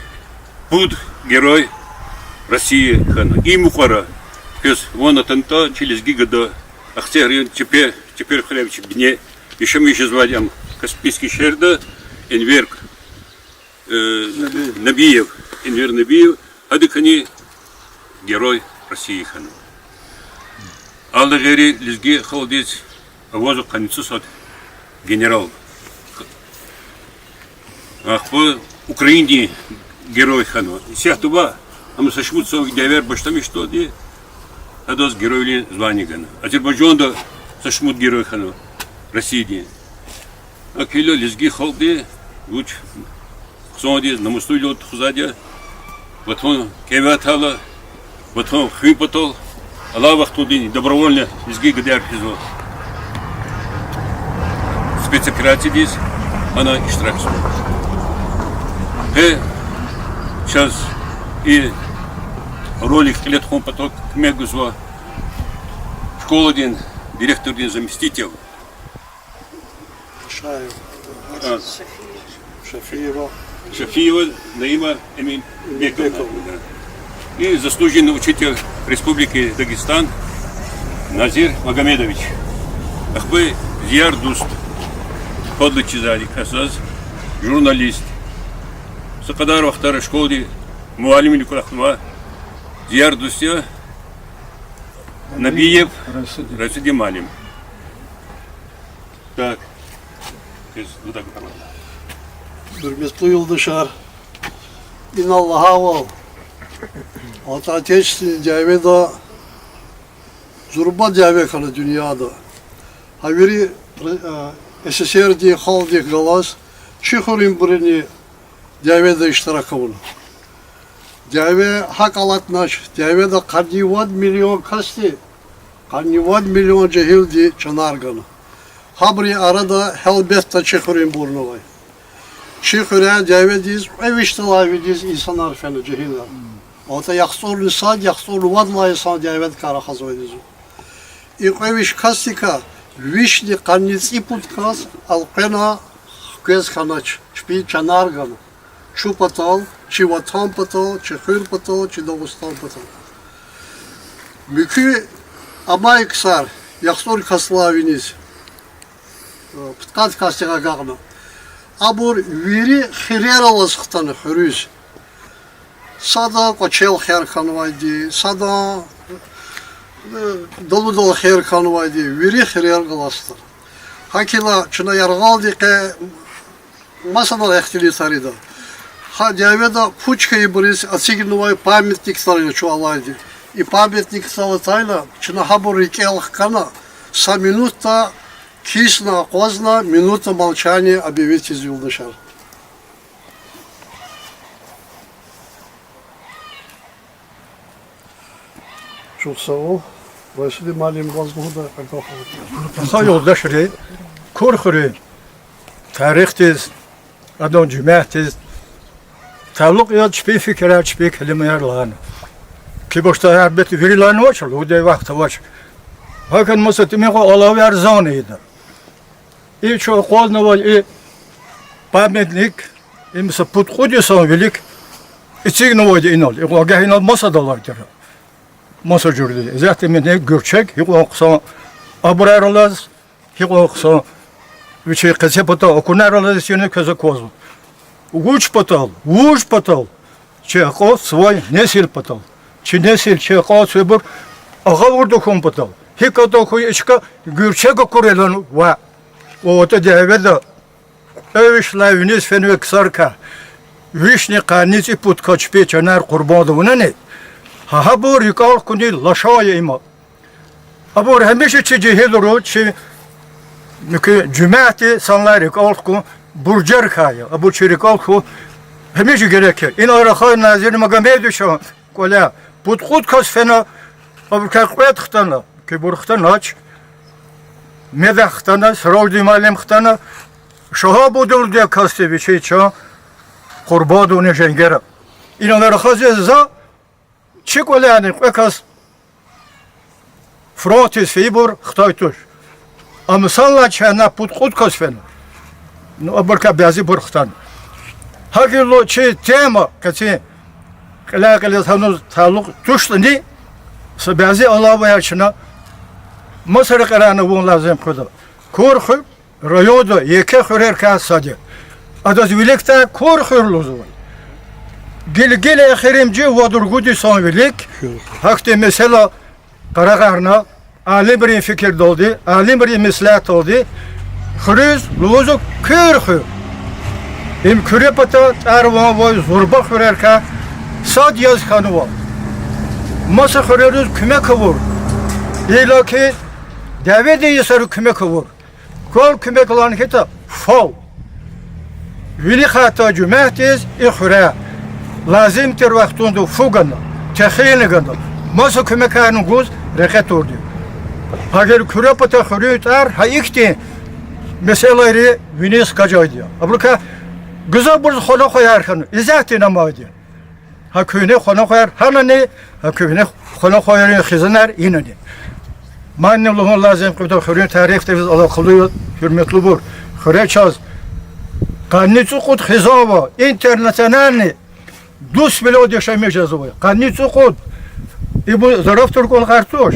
пуд Герой России хьана. И мукьвара квез ван атанатӀа, чи лезги гада, Ахцегь район, Чепе-, Чепер хуьряй вичин бине, яшамиш жезвайди ам Каспийский шегьерда, Энвер, э, Набиев, Энвер Набиев, гьадакайни Герой России хьана. Алай гъейри лезги халкьдиз авазва къанни цӀусад генерал. Ахпа Украинадин Герой хьанва. Исятда ва, амма са шумуд йисан дявеяр башламишдалди гьадаз Геройвилин звание гана. Азербайжанда са шумуд Герой хьанва Россиядин. ГьакӀ хьайила лезги халкьди вуч хъсандиз, намуслувилелди тухузвайди я, Ватан кӀеве атайла, Ватан хуьн патал, алай вахтунда добровольно лезги гадаяр физва спецоперациядиз, гьана иштиракзава. Къе чаз и ролик кьиле тухун патал куьмек гузва школадин директордин заместитель Шаева. А. Шафиева. Шафиева Наима Эминбековна. Эминбековна. Да. И заслуженный учитель Республики Дагестан Назир Магомедович. Ахпа зи яр-дуст, подлый чизади касаз, журналист. Са кьадар вахтара школадин муаллимвиле кӀвалахнавай зи яр-дуст я Набиев Расудин. Расудин муаллим. Так. Квез лугьуда кӀанда. Гьуьрметлу юлдашар, инал лагьайвал, Ватан Отечественный дяведа зурба дяве хьана дуьньяда. Гьа вири, э, СССР-дин халкьдихъ галаз чи хуьруьнбурни дяведа иштирак авуна. Дяве гьакӀ алатнач, дяведа къанни вад миллион касди, къанни вад миллион жегьилди чанар гана. Гьабурун арада гьелбетда чи хуьруьнбурни авай. Чи хуьряй дяведиз кьве вишдалай виниз инсанар фена, жегьилар. АтӀа яхцӀурни сад, яхцӀурни вад лагьай инсан дяведикай рахазвайди я. И кьве виш касдикай вишни къанни цӀипуд кас элкъвена хквез хьанач, чпин чанар гана. Чун патал, чи Ватан патал, чи хуьр патал, чи Дагъустан патал. Муькуь амай ксар, яхцӀур касдилай виниз, пудкъад касдихъ агакьна. Абур вири хирерал алаз хтана хуьруьз. Сада кӀвачел хер хьанвайди, сада, э, далудал хер хьанвайди, вири хирерал алаз хтана. ГьакӀ хьайила чна яргъалди къе масадал ихтилатар ийида. Гьа дяведа пуч хьайибуруз эцигнавай памятниктар ава чун алайди. И памятникдал атайла, чна гьабур рикӀел хкана, са минутда кисна акъвазна минута молчания объявить ийиз, юлдашар. Чухсагъул. Райсудин муаллим, ваз лугьуда, къарагъ хьана. Са юлдашри, Кур хуьруьн тарихдиз, адан жемятдиз талукь яз чпин фикирар, чпин келимаяр лагьана. Кибашда гьелбетда вири лагьанвач, лугьудай вахт авач. ГьакӀ хьана маса тӀимил кьван алаваяр зани ийида. И чун акъвазнавай и памятник, им са пуд-кьуд йисан вилик эцигнавайди инал, икьван агагьинал масадалай тир. Маса жуьреда. Исятда мадни гуьрчег, гьикьван хъсан абурар алаз, гьикьван хъсан вичин къецепатан акунар алаз эцигна квез аквазва. Вуч патал, вуж патал? Чи акьалтзавай несил патал. Чи несил, чи акьалтзавайбур агъавурда хьун патал. ГьикӀ кӀанда хьуй и чка гуьрчег акурла ваъ. Ва атӀа дяведа кьве вишни лагьай виниз фенвай ксарикай вишни къанни цӀипуд кас чпин чанар къурбанд авунани, гьа гьабур рикӀел хкунин лашан я им. Абур гьамиша чи жегьилри, чи муькуь жемятди санлай рикӀел хкун буржар хьайи, абур чи рикӀел хьун гьамиша герек я. Инал рахай Назир Магомедовичан кӀваляй пуд-кьуд кас фена, абурукай кьвед хтана, куьбур хтанач, Медяхъ хтана, Сираждин муаллим хтана, Шагьабудин лугьудай касди вичин чан къурбанд авуна женгера. Инал рахази за чи кӀваляйни кьве кас фронтдиз фейибур хтай туш. Амма санлай чна пуд-кьуд кас фена. Ну, абурукай бязибур хтана. ГьакӀ хьайила чи тема къецин кьиляй-кьилиз гьаниз талукь туштӀани, са бязи алаваяр чна маса рекьерай авун лазим хъведа. Кур хуьр районда еке хуьрерикай сад я. Адаз виликдай Кур хуьр лугьузва. Гила-гила эхиримжи вад-ругуд йисан вилик гьахьтин месэла къарагъарна, алимрин фикирдалди, алимрин меслятдалди, хуьруьз лугьузва Куьр хуьр. Им Куьре пата тӀвар-ван авай зурба хуьрерикай сад яз хьанва. Маса хуьрериз куьмек авур, иллаки дяведин йисариз куьмек авур. Квел куьмек лагьана хьайитӀа, фал. Винихъ атай жемятдиз и хуьряй лазим тир вахтунда фу гана, техника гана, маса куьмекарни гуз рекье турди. Гьа гьакӀ Куьре пата хуьруьн тӀвар гьа ихьтин месэлайри виниз хкажайди я. Абурукай гзафбуруз хвена хваяр хьана, исятда амайди я. Гьа куьгьне хвена хваяр гьанани, гьа куьгьне хвена хваярин хизанар инани. Мадни лугьун лазим хъведа, хуьруьн тарихдиз алакъалу я, гьуьрметлубур. Хуьре чаз къанни цӀукьуд хизан ава, интернациональный, дусвилелди яшамиш жезвай. Къанни цӀукьуд, ибур зарафатар кӀвалахар туш.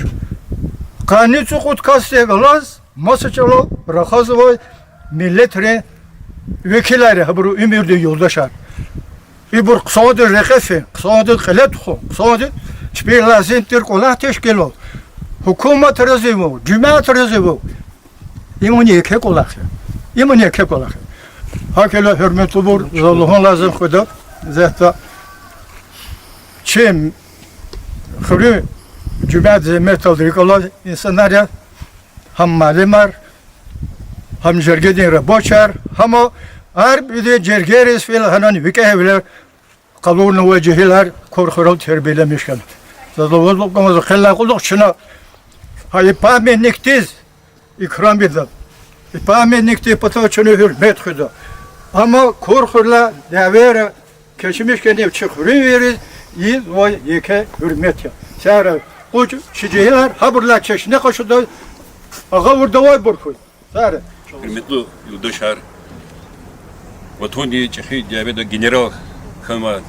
Къанни цӀукьуд касдихъ галаз маса чӀалал рахазвай миллетрин векилар я, гьабуру уьмуьрдин юлдашар. Ибур хъсандиз рекье фин, хъсандиз кьиле тухун, хъсандиз чпин лазим тир кӀвалах тешкилун. Гьукумат рази вун, жемят рази вун. Им еке кӀвалах я. Им еке кӀвалах я. ГьакӀ хьайила, гьуьрметлубур, за лугьун лазим хъведа, исятда чи хуьруьн жемят зегьметдалди рикӀ алай инсанар я, гьам муаллимар, гьам жергедин рабочияр, гьам гьар бирин жергейриз фейила гьанани викӀегьвилер къалурнавай жегьилар Кур хуьрел тербияламиш хьана. Заз лугьуз кӀанзава, за хъел алай кьулухъ чна гьа и памятникдиз икрам ийида. И памятникдин патав чна гьуьрмет хуьда. Амма Кур хуьрелай дявейра кечмиш хьайи чи хуьруьнвийриз ийизвай еке гьуьрмет я. Сяра кьуч чи жегьилар гьабурулай чешне къачуда, агъавурда авайбур хьуй. Сяра. Гьуьрметлу юлдашар, Ватандин чӀехи дяведа генерал хьанвай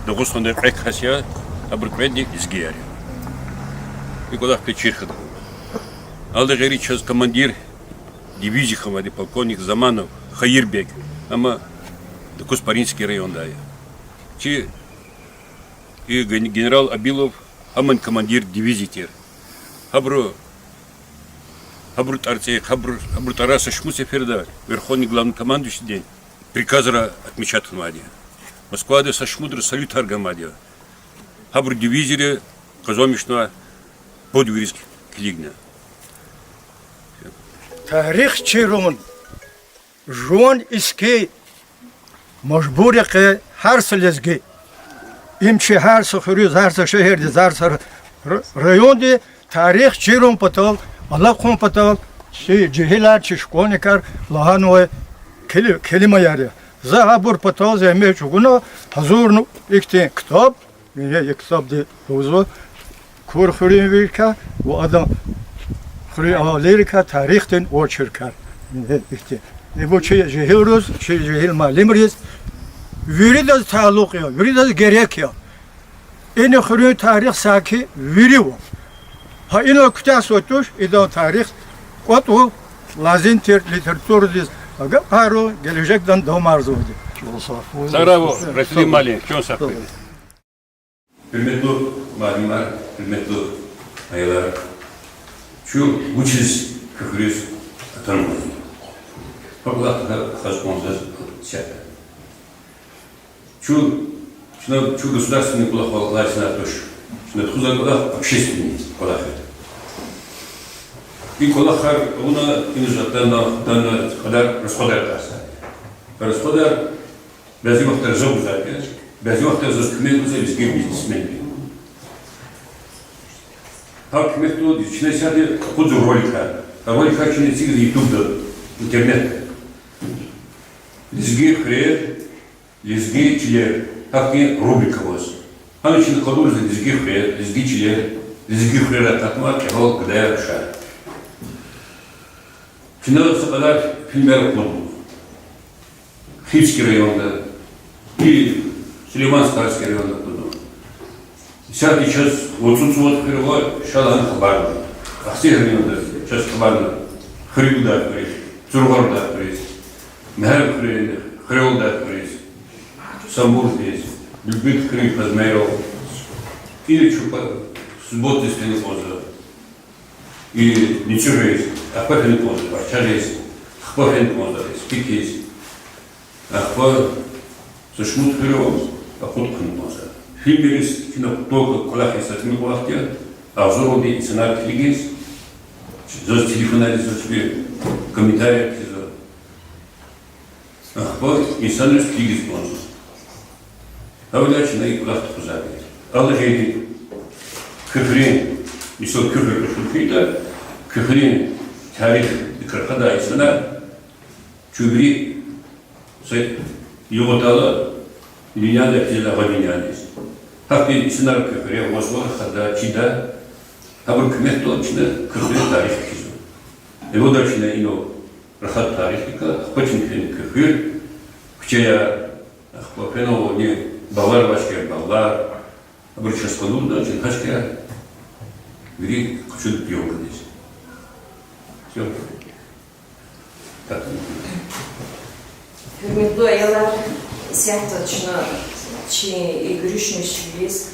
Дагъустанда кьве кас я, абурун кьведни лезгияр я. И кӀвалах квез чир хьурай. Гьадалай гъейри чаз командир дивизии хьанвайди полковник Заманов Хаирбек, амма Докуспаринский райондай я. Чи и ген-, генерал Абилов, гьамни командир дивизии тир. Гьабуру, гьабурун тӀварцӀихъ, гьабуру, гьабурун тӀварар са шумуд сеферда верховный главнокомандующийдин приказра отмечатнавайди я. Москвада са шумудра салютар ганвайди я. Гьабурун дивизияри къазанмишнавай подвигриз килигна. Тарих чирун, жуван иски, мажбур я къе гьар са лезги. Им чи гьар са хуьруьз, гьар са шегьердиз, гьар са Р-, районди тарих чирун патал, алахъун патал, чи жегьилар, чи школьникар лагьанвай кели-, келимаяр я. За гьабур патал зегьмет чӀугуна, гьазурна ихьтин ктаб, и ктабди лугьузва Кур хуьруьн виликай ва адан хуьруьн агьалийрикай тарихдин очеркар. Ихьтин. Ибур чи жегьилриз, чи жегьил муаллимриз, виридаз талукь я, виридаз герек я. Ина хуьруьн тарих саки вири ва гьа ина куьтягьзавай туш, идан тарих кӀватӀ лазим тир литературадиз агакьарун, гележегдани давамарзавайди. Сагърай, Расулан муаллим, чан сагъ хьуй. Гьуьрметлу муаллимар, гьуьрметлу аялар, чун вучиз куь хуьруьз атанва? Гьа кӀвалах хаз кӀанзава заз исятда. Чун, чна, чун государственный кӀвалах алай инсанар туш. Чна тухузвай кӀвалах общественный кӀвалах я. И кӀвалахар авуна, иниз атана, атана кьадар расходар кьазва. Расходар бязи вахтара за гузвайди я, бязи вахтара заз куьмек гузва лезги бизнесменри. Гьа куьмек тавурди чна исятда акъудзава роликар. А роликар чна эцигзава ютубда, интернетда. Лезги хуьрер, лезги чилер. Гьахьтин рубрика аваз. Гьана чна къалурзава лезги хуьрер, лезги чилер, лезги хуьрерай къатмар, кӀевал, гадаяр, рушар. Чна са кьадар фильмар акъуднава Хивский районда, и Сулейман-Стальский районда акъуднава. Исятда чаз вад цӀуд-цӀувад хуьр ава, ша лагьана хабарна. Ахцегь районда чаз хабарна хуьр гудай хуьруьз, Цургъа гудай хуьруьз, Мегьарамдхуьруьн хуьрел гудай хуьруьз, Самурдиз, Бибикуьруьн Казмайрал. Ина чун субботниз фена кӀанзава. И НуцӀуьриз, ахпа фена кӀанзава Бахчагъиз, ахпа фена кӀанзава Испикиз, ахпа са шумуд хуьр ава, акъудна хъувуна кӀанзава. Фильмриз чна только кӀвалах ийиз, са тӀимил кӀвалах я, агъзуралди инсанар килигиз, заз телефонар ийиз, заз чпи комментарияр кхьизва. Ахпа инсанриз килигиз кӀанзава. Гьавиляй чна и кӀвалах тухузвайди я. Аллагьиди куь хуьруьн, мисал, куь хуьр кьушур хьайитӀа, куь хуьруьн тарих, икӀ рахадай инсанар чун вири са югъ атайла, дуьньяда хьиз, агъа дуьньядиз. Гьахьтин инсанар куь хуьре авазва, рахада, чида, гьабурун куьмекдалди чна куь хуьруьн тарих кхьизва. Эвелдай чна инал рахада тарих, ахпа чна фена куь хуьр, куьчеяр, ахпа фена авай ни, багълар авай чкаяр, багълар, абур чаз къалурна, чна гьа чкаяр вири къачуда плёнкадиз. Всё. Так. Гьуьрметлу аялар, исятда чна чи и гуьруьшмишвилиз,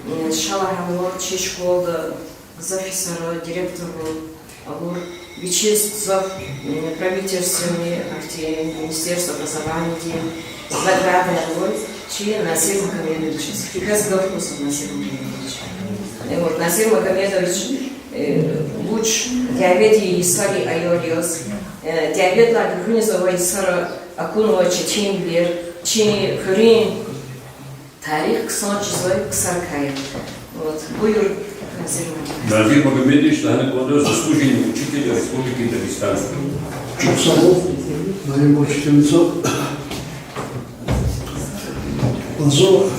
м, ша лагьанва, чи школада гзаф йисара директорвал авур, вичиз гзаф, м, правительственный, ахьтин Министерство образованиядин наградаярвал чи Назир Магомедовичаз. Квез гаф гузва, Назир Магомедович. Э, вот, Назир Магомедович, э, вуч дяведин йисарин аял яз, э, дяведилай гуьгъуьниз авай йисара акунвай четинвилер, чи хуьруьн тарих ксан чизвай ксарикай я. Вот, буюр, Назир Магомедович. Назир Магомедович лагьана кӀанда заслуженный учитель Республики Дагестан. Чухсагъул, Наима учительница. Зун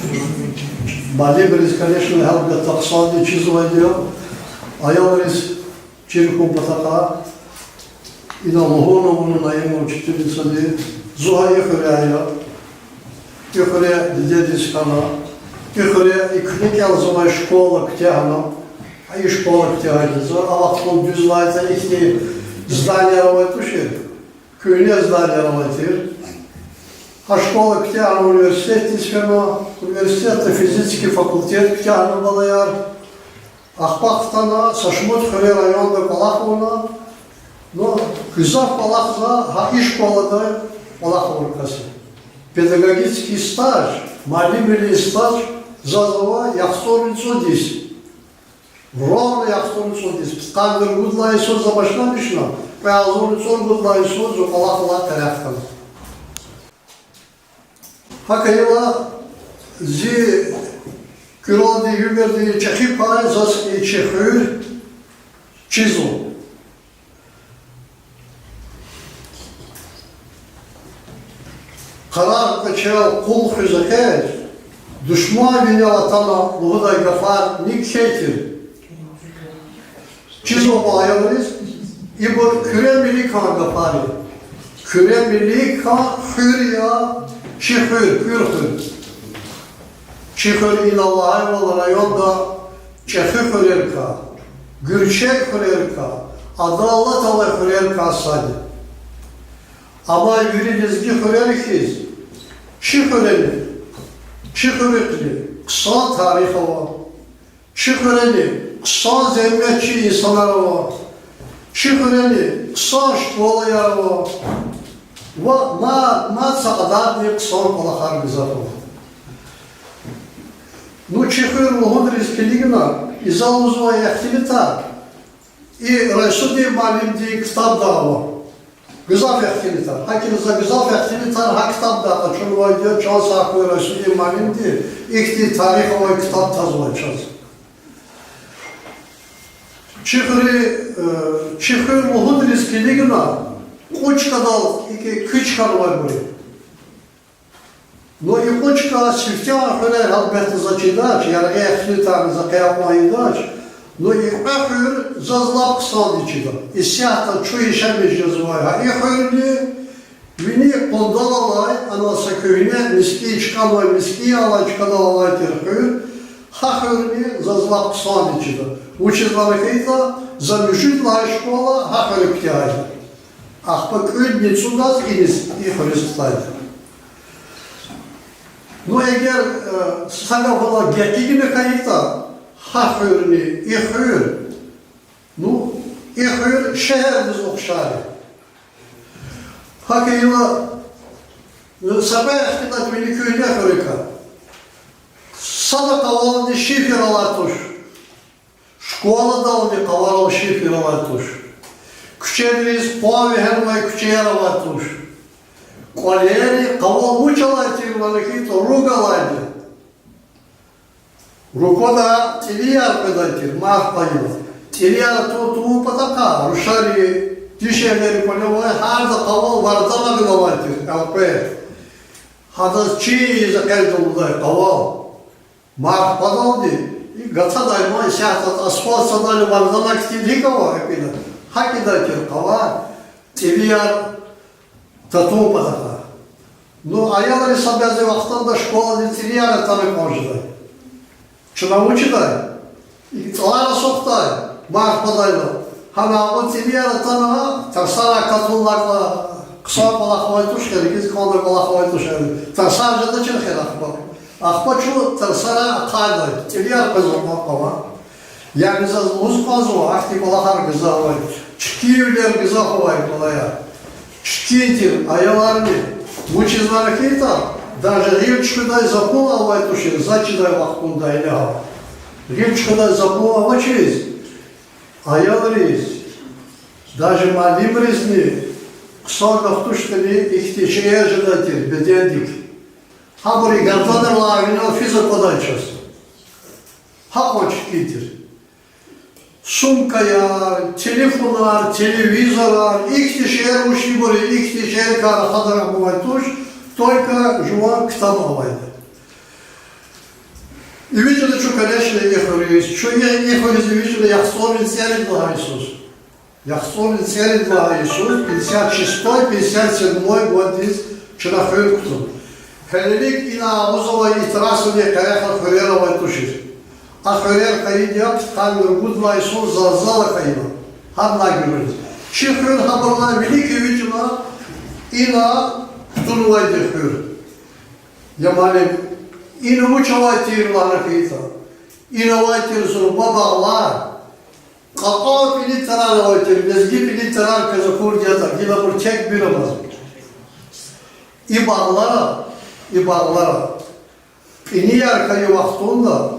муаллимриз, конечно, гьелбетда, хъсандиз чизвайди я, аялриз чир хьун патахъай. Ина лугьун авуна Наима учительницади, зун гьа и хуьряй я. И хуьре дидедиз хьана. И хуьре и куьне кӀелзавай школа куьтягьна. Гьа и школа куьтягьайди я за. А вахтунда дуьз лагьайтӀа ихьтин зданияр авай тушир. Куьгьне зданияр авай тир. Гьа школа куьтягьна, университетдиз фена, университетда физический факультет куьтягьна балаяр. Ахпа хтана, са шумуд хуьре районда кӀвалах авуна, ну, гзаф кӀвалах за гьа и школада кӀвалах авур кас я. Педагогический стаж, муаллимвилин стаж заз ава яхцӀурни цӀуд йис. Ровно яхцӀурни цӀуд йис. Пудкъанни ругуд лагьай йисуз за башламишна, кьве агъзурни цӀуругуд лагьай йисуз зун кӀвалахал алай къерех хьана. ГьакӀ хьайила зи Куьрелди, уьмуьрди чӀехи пай заз и чи хуьр чизва. Къарагъ кӀвачел къул хуьз экъечӀ, душман винел атана лугьудай гафар ни кхьей тир? Чизва аялриз, ибур Куьре Меликан гафар я. Куьре Меликан хуьр я, чи хуьр, Куьр хуьр. Чи хуьр инал лагьайвал районда чӀехи хуьрерикай, гуьрчег хуьрерикай, адалат авай хуьрерикай сад я. Амай вири лезги хуьрери хьиз, чи хуьрени, чи хуьруьни хъсан тарих ава. Чи хуьрени хъсан зегьметчи инсанар ава. Чи хуьрени хъсан школаяр ава. Ва мад, мад са кьадардин хъсан кӀвалахар гзаф ава. Ну, чи хуьр лугьудриз килигна, и за лугьузвай ихтилатар и Райсудин муаллимдин ктабда ава. Гзаф ихтилатар. ГьакӀ за гзаф ихтилатар гьа ктабдай къачунвайди я, чан сагъ хьуй Райсудин муаллимди, ихьтин тарих авай ктаб тазвай чаз. Чи хуьр, э, чи хуьр лугьудриз килигна, кьуд чкадал икӀ куьч хьанвайбур я. Ну, и кьуд чка сифтегьан хуьрер гьелбетда за чидач, яргъи ихтилатарни за къе акьван ийидач. Ну, и кьве хуьр заз лап хъсандиз чида. Исятда чун яшамиш жезвай гьа и хуьрни, вини къундал алай, анал са куьгьне мискӀин чкӀанвай, мискӀин алай чкадал алай тир хуьр, гьа хуьрни заз лап хъсандиз чида. Вучиз лагьайтӀа, за муьжуьд лагьай школа гьа хуьре куьтягьайди. Ахпа кӀуьдни цӀудаз иниз и хуьруьз хтайди. Ну, эгер, э, са гаф галаз гекъигна хьайитӀа, гьа хуьрни и хуьр, ну, и хуьр шегьердиз ухшар я. ГьакӀ хьайила, ну, са кьве ихтилат вини куьгьне хуьруькай. Сада къавални шифер алай туш. Школадални къаварал шифер алай туш. Куьчедиз къван вегьенвай куьчеяр авай туш. КӀвалери къавал вуч алай тир лагьайтӀа, руг алайди. Руквада тӀилияр къведай тир, марф пайила. ТӀилияр ту-, тун патахъай рушари, дишегьлийри кӀвале авай, гьарда къавал варданагъ авай тир, элкъвер. Гьадаз чин ийиз экъечӀдай къавал. Марф паталди, и гатадай ма исятда асфальт садани варданагъ хьтин гьикӀ ава гьикӀ ина, гьакӀ ийидай тир къавал, тӀилияр татун патахъай. Ну, аялри са бязи вахтунда школадиз тӀилияр атана кӀан жедай. Чна вучидай? И цӀалар асухдай, марф патайла. Гьана абур тӀилияр атана, тарсар акатун лагьана, хъсан кӀвалах авай туш, херекиз кӀанда кӀвалах авай туш, тарсар жедачир хер ахпа. Ахпа чун тарсар ахъайдай, тӀилияр къвезвай кьван кьван. Яни заз лугьуз кӀанзава, ахьтин кӀвалахар гзаф авай, чиркивилер гзаф авай кӀвалахар. Чиркин тир аяларни, вучиз лагьайтӀа, даже гъил чуьхуьдай запун авай тушир, за чидай вахтунда ингье. Гъил чуьхуьдай запун авачиз, аялриз, даже муаллимризни хъсан гаф туштӀани, ихьтин шейэр жедай тир бедендик. Гьабуру гарданрилай винел физ аквадай чаз. Гьакьван чиркин тир. Сумкаяр, телефонар, телевизорар, ихьтин шейэр вучнибур я, ихьтин шейэрикай рахадармир авай туш, только жуван ктаб авайди. ИвичӀна чун, конечно, и хуьруьз, чун и, и хуьруьз ивичӀна яхцӀурни цӀерид лагьай йисуз. ЯхцӀурни цӀерид лагьай йисуз, пятьдесят шестой, пятьдесят седьмой годдиз чна хуьр кутуна. Гьелелиг ина агъуз авай и трассадин къереха хуьрер авай тушир. А хуьрер хьайиди я пудкъанни ругуд лагьай йисуз зал-зал хьайила. Гьадалай гуьгъуьниз. Чи хуьр гьабурулай вилик ивичӀна, ина кутунвайди хуьр. Я муаллим, ина вуч авай тир лагьана хьайитӀа, ина авай тир зурба багълар, кьакьан пӀинитӀарар авай тир, лезги пӀинитӀарар квез акурди ятӀа, гила абур тек-бир амазма. И багълара, и багълара пӀинияр хьайи вахтунда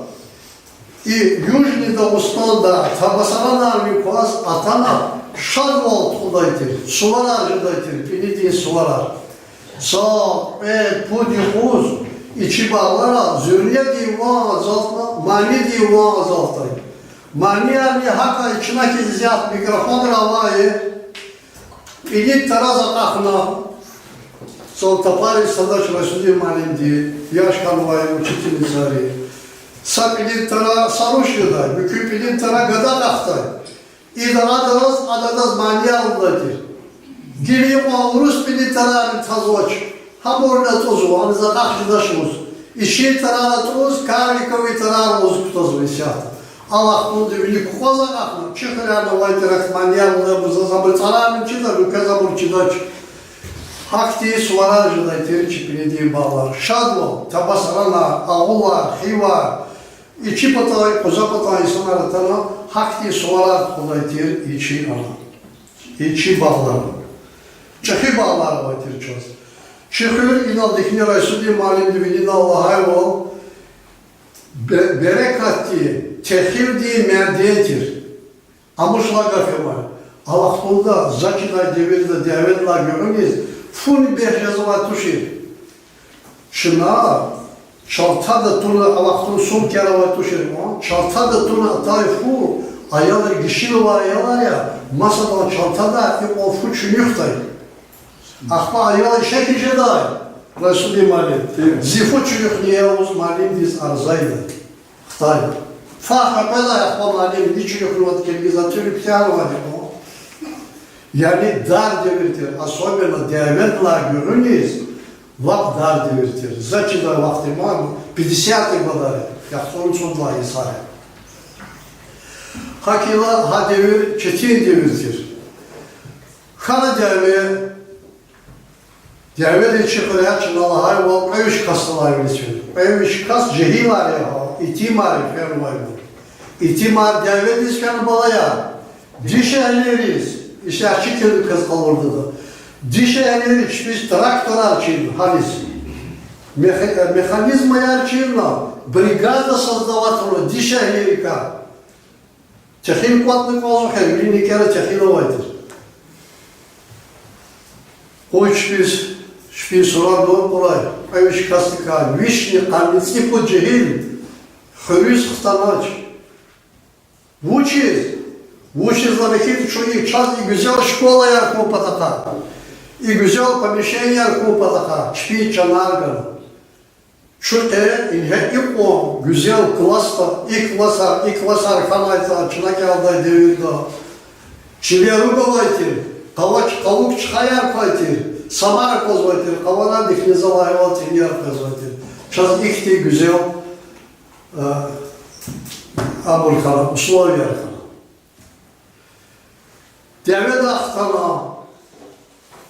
и Южный Дагъустанда табасаранарни кваз атана шадвал тухудай тир, суварар жедай тир, пӀинидин суварар. Са кьве-пуд юкъуз И чи багълара зуьрнедин ван азалтна, манидин ван азалтай. Маниярни гьакӀ я, чна хьиз зият микрофонра авай, пӀинид тараз акьахна, цӀал тапариз садач Расулдин муаллимди, яш хьанвай учительницайри. Са пӀинид тара са руш жедай, муькуь пӀинид тара гада акьахдай. Ида адаз, ада адаз манияр лугьудай тир. Гила икьван урус пӀинид тарарни тазвач, гьабурни атӀузва, аниз акьах жедач лугьуз. Ичин тарар атӀуз, карликовый тарар лугьуз кутазва исятда. А вахтунда виник кукӀваз акьахна, чи хуьряйни авай тир ахьтин манияр лугьудай, заз абур цӀарарни чида, муькуьз абур чидач. Гьахьтин суварар жедай тир чи пӀинидин багълар. Шадвал, табасаранар, агъулар, хивар, и чи патай, къуза патай инсанар атана, гьахьтин суварар тухудай тир и чи ана, и чи багълара. ЧӀехи багълар авай тир чаз. Чи хуьр инал дихьни Расулдин муаллимди винидал лагьайвал, бе-, берекатдин, техилдин мяден тир. Амуш лагьай гаф я ман. А вахтунда, за чидай девирда дяведилай гуьгъуьниз фуни бес жезвай тушир. Чна чалтада туна, а вахтунда сумкаяр авай тушир, чалтада туна атай фу, аялри, гишинивай аялар я, масадан чалтада икьван фу чуьнуьхдай. Ахпа аял ише хьиз жедай, Расулдин муаллим, зи фу чуьнуьхнея лугьуз муаллимдиз арза ийидай, хтай. Фагь къведай, ахпа муаллим, ни чуьнуьхнаватӀа килигиз, а тӀуьрик куьтягьнавайди я. Яни дар девир тир, особенно дяведилай гуьгъуьниз лап дар девир тир. За чидай вахт я ман, пятидесятый годар я, яхцӀурни цӀуд лагьай йисар я. ГьакӀ хьайила гьа девир четин девир тир. Хьана дяве, дяведин чи хуьряй, чна лагьайвал, кьве виш касдилай виличин. Кьве виш кас жегьилар я, итимар я, фенвайвал. Итимар дяведиз хьана, балаяр, дишегьлийриз, исятда чи килигна квез къалурда, дишегьлийри чпиз тракторар чирна гьаниз, мех-, механизмаяр чирна, бригада создавать авуна дишегьлийрикай. Техил кӀватӀна кӀанзава хьи, вири никӀера техил авай тир. Къуй чпиз, чпин сурар дакӀурай, кьве виш касдикай вишни къанни цӀипуд жегьил хуьруьз хтанач. Вучиз? Вучиз лагьайтӀа чун и, чаз и гуьзел школаяр хьун патахъай, и гуьзел помещенияр хьун патахъай чпин чанар гана. Чун къе ингье икьван гуьзел классда, и классар, и классар хьанайтӀа, чна кӀелдай девирда чилер ругавай тир, къавач, къавук чкаяр квай тир, самар аквазвай тир, къаварандихъни за лагьайвал цӀинияр къвезвай тир. Чаз ихьтин гуьзел, э, абур хьана, условияр хьана. Дяведа хтана,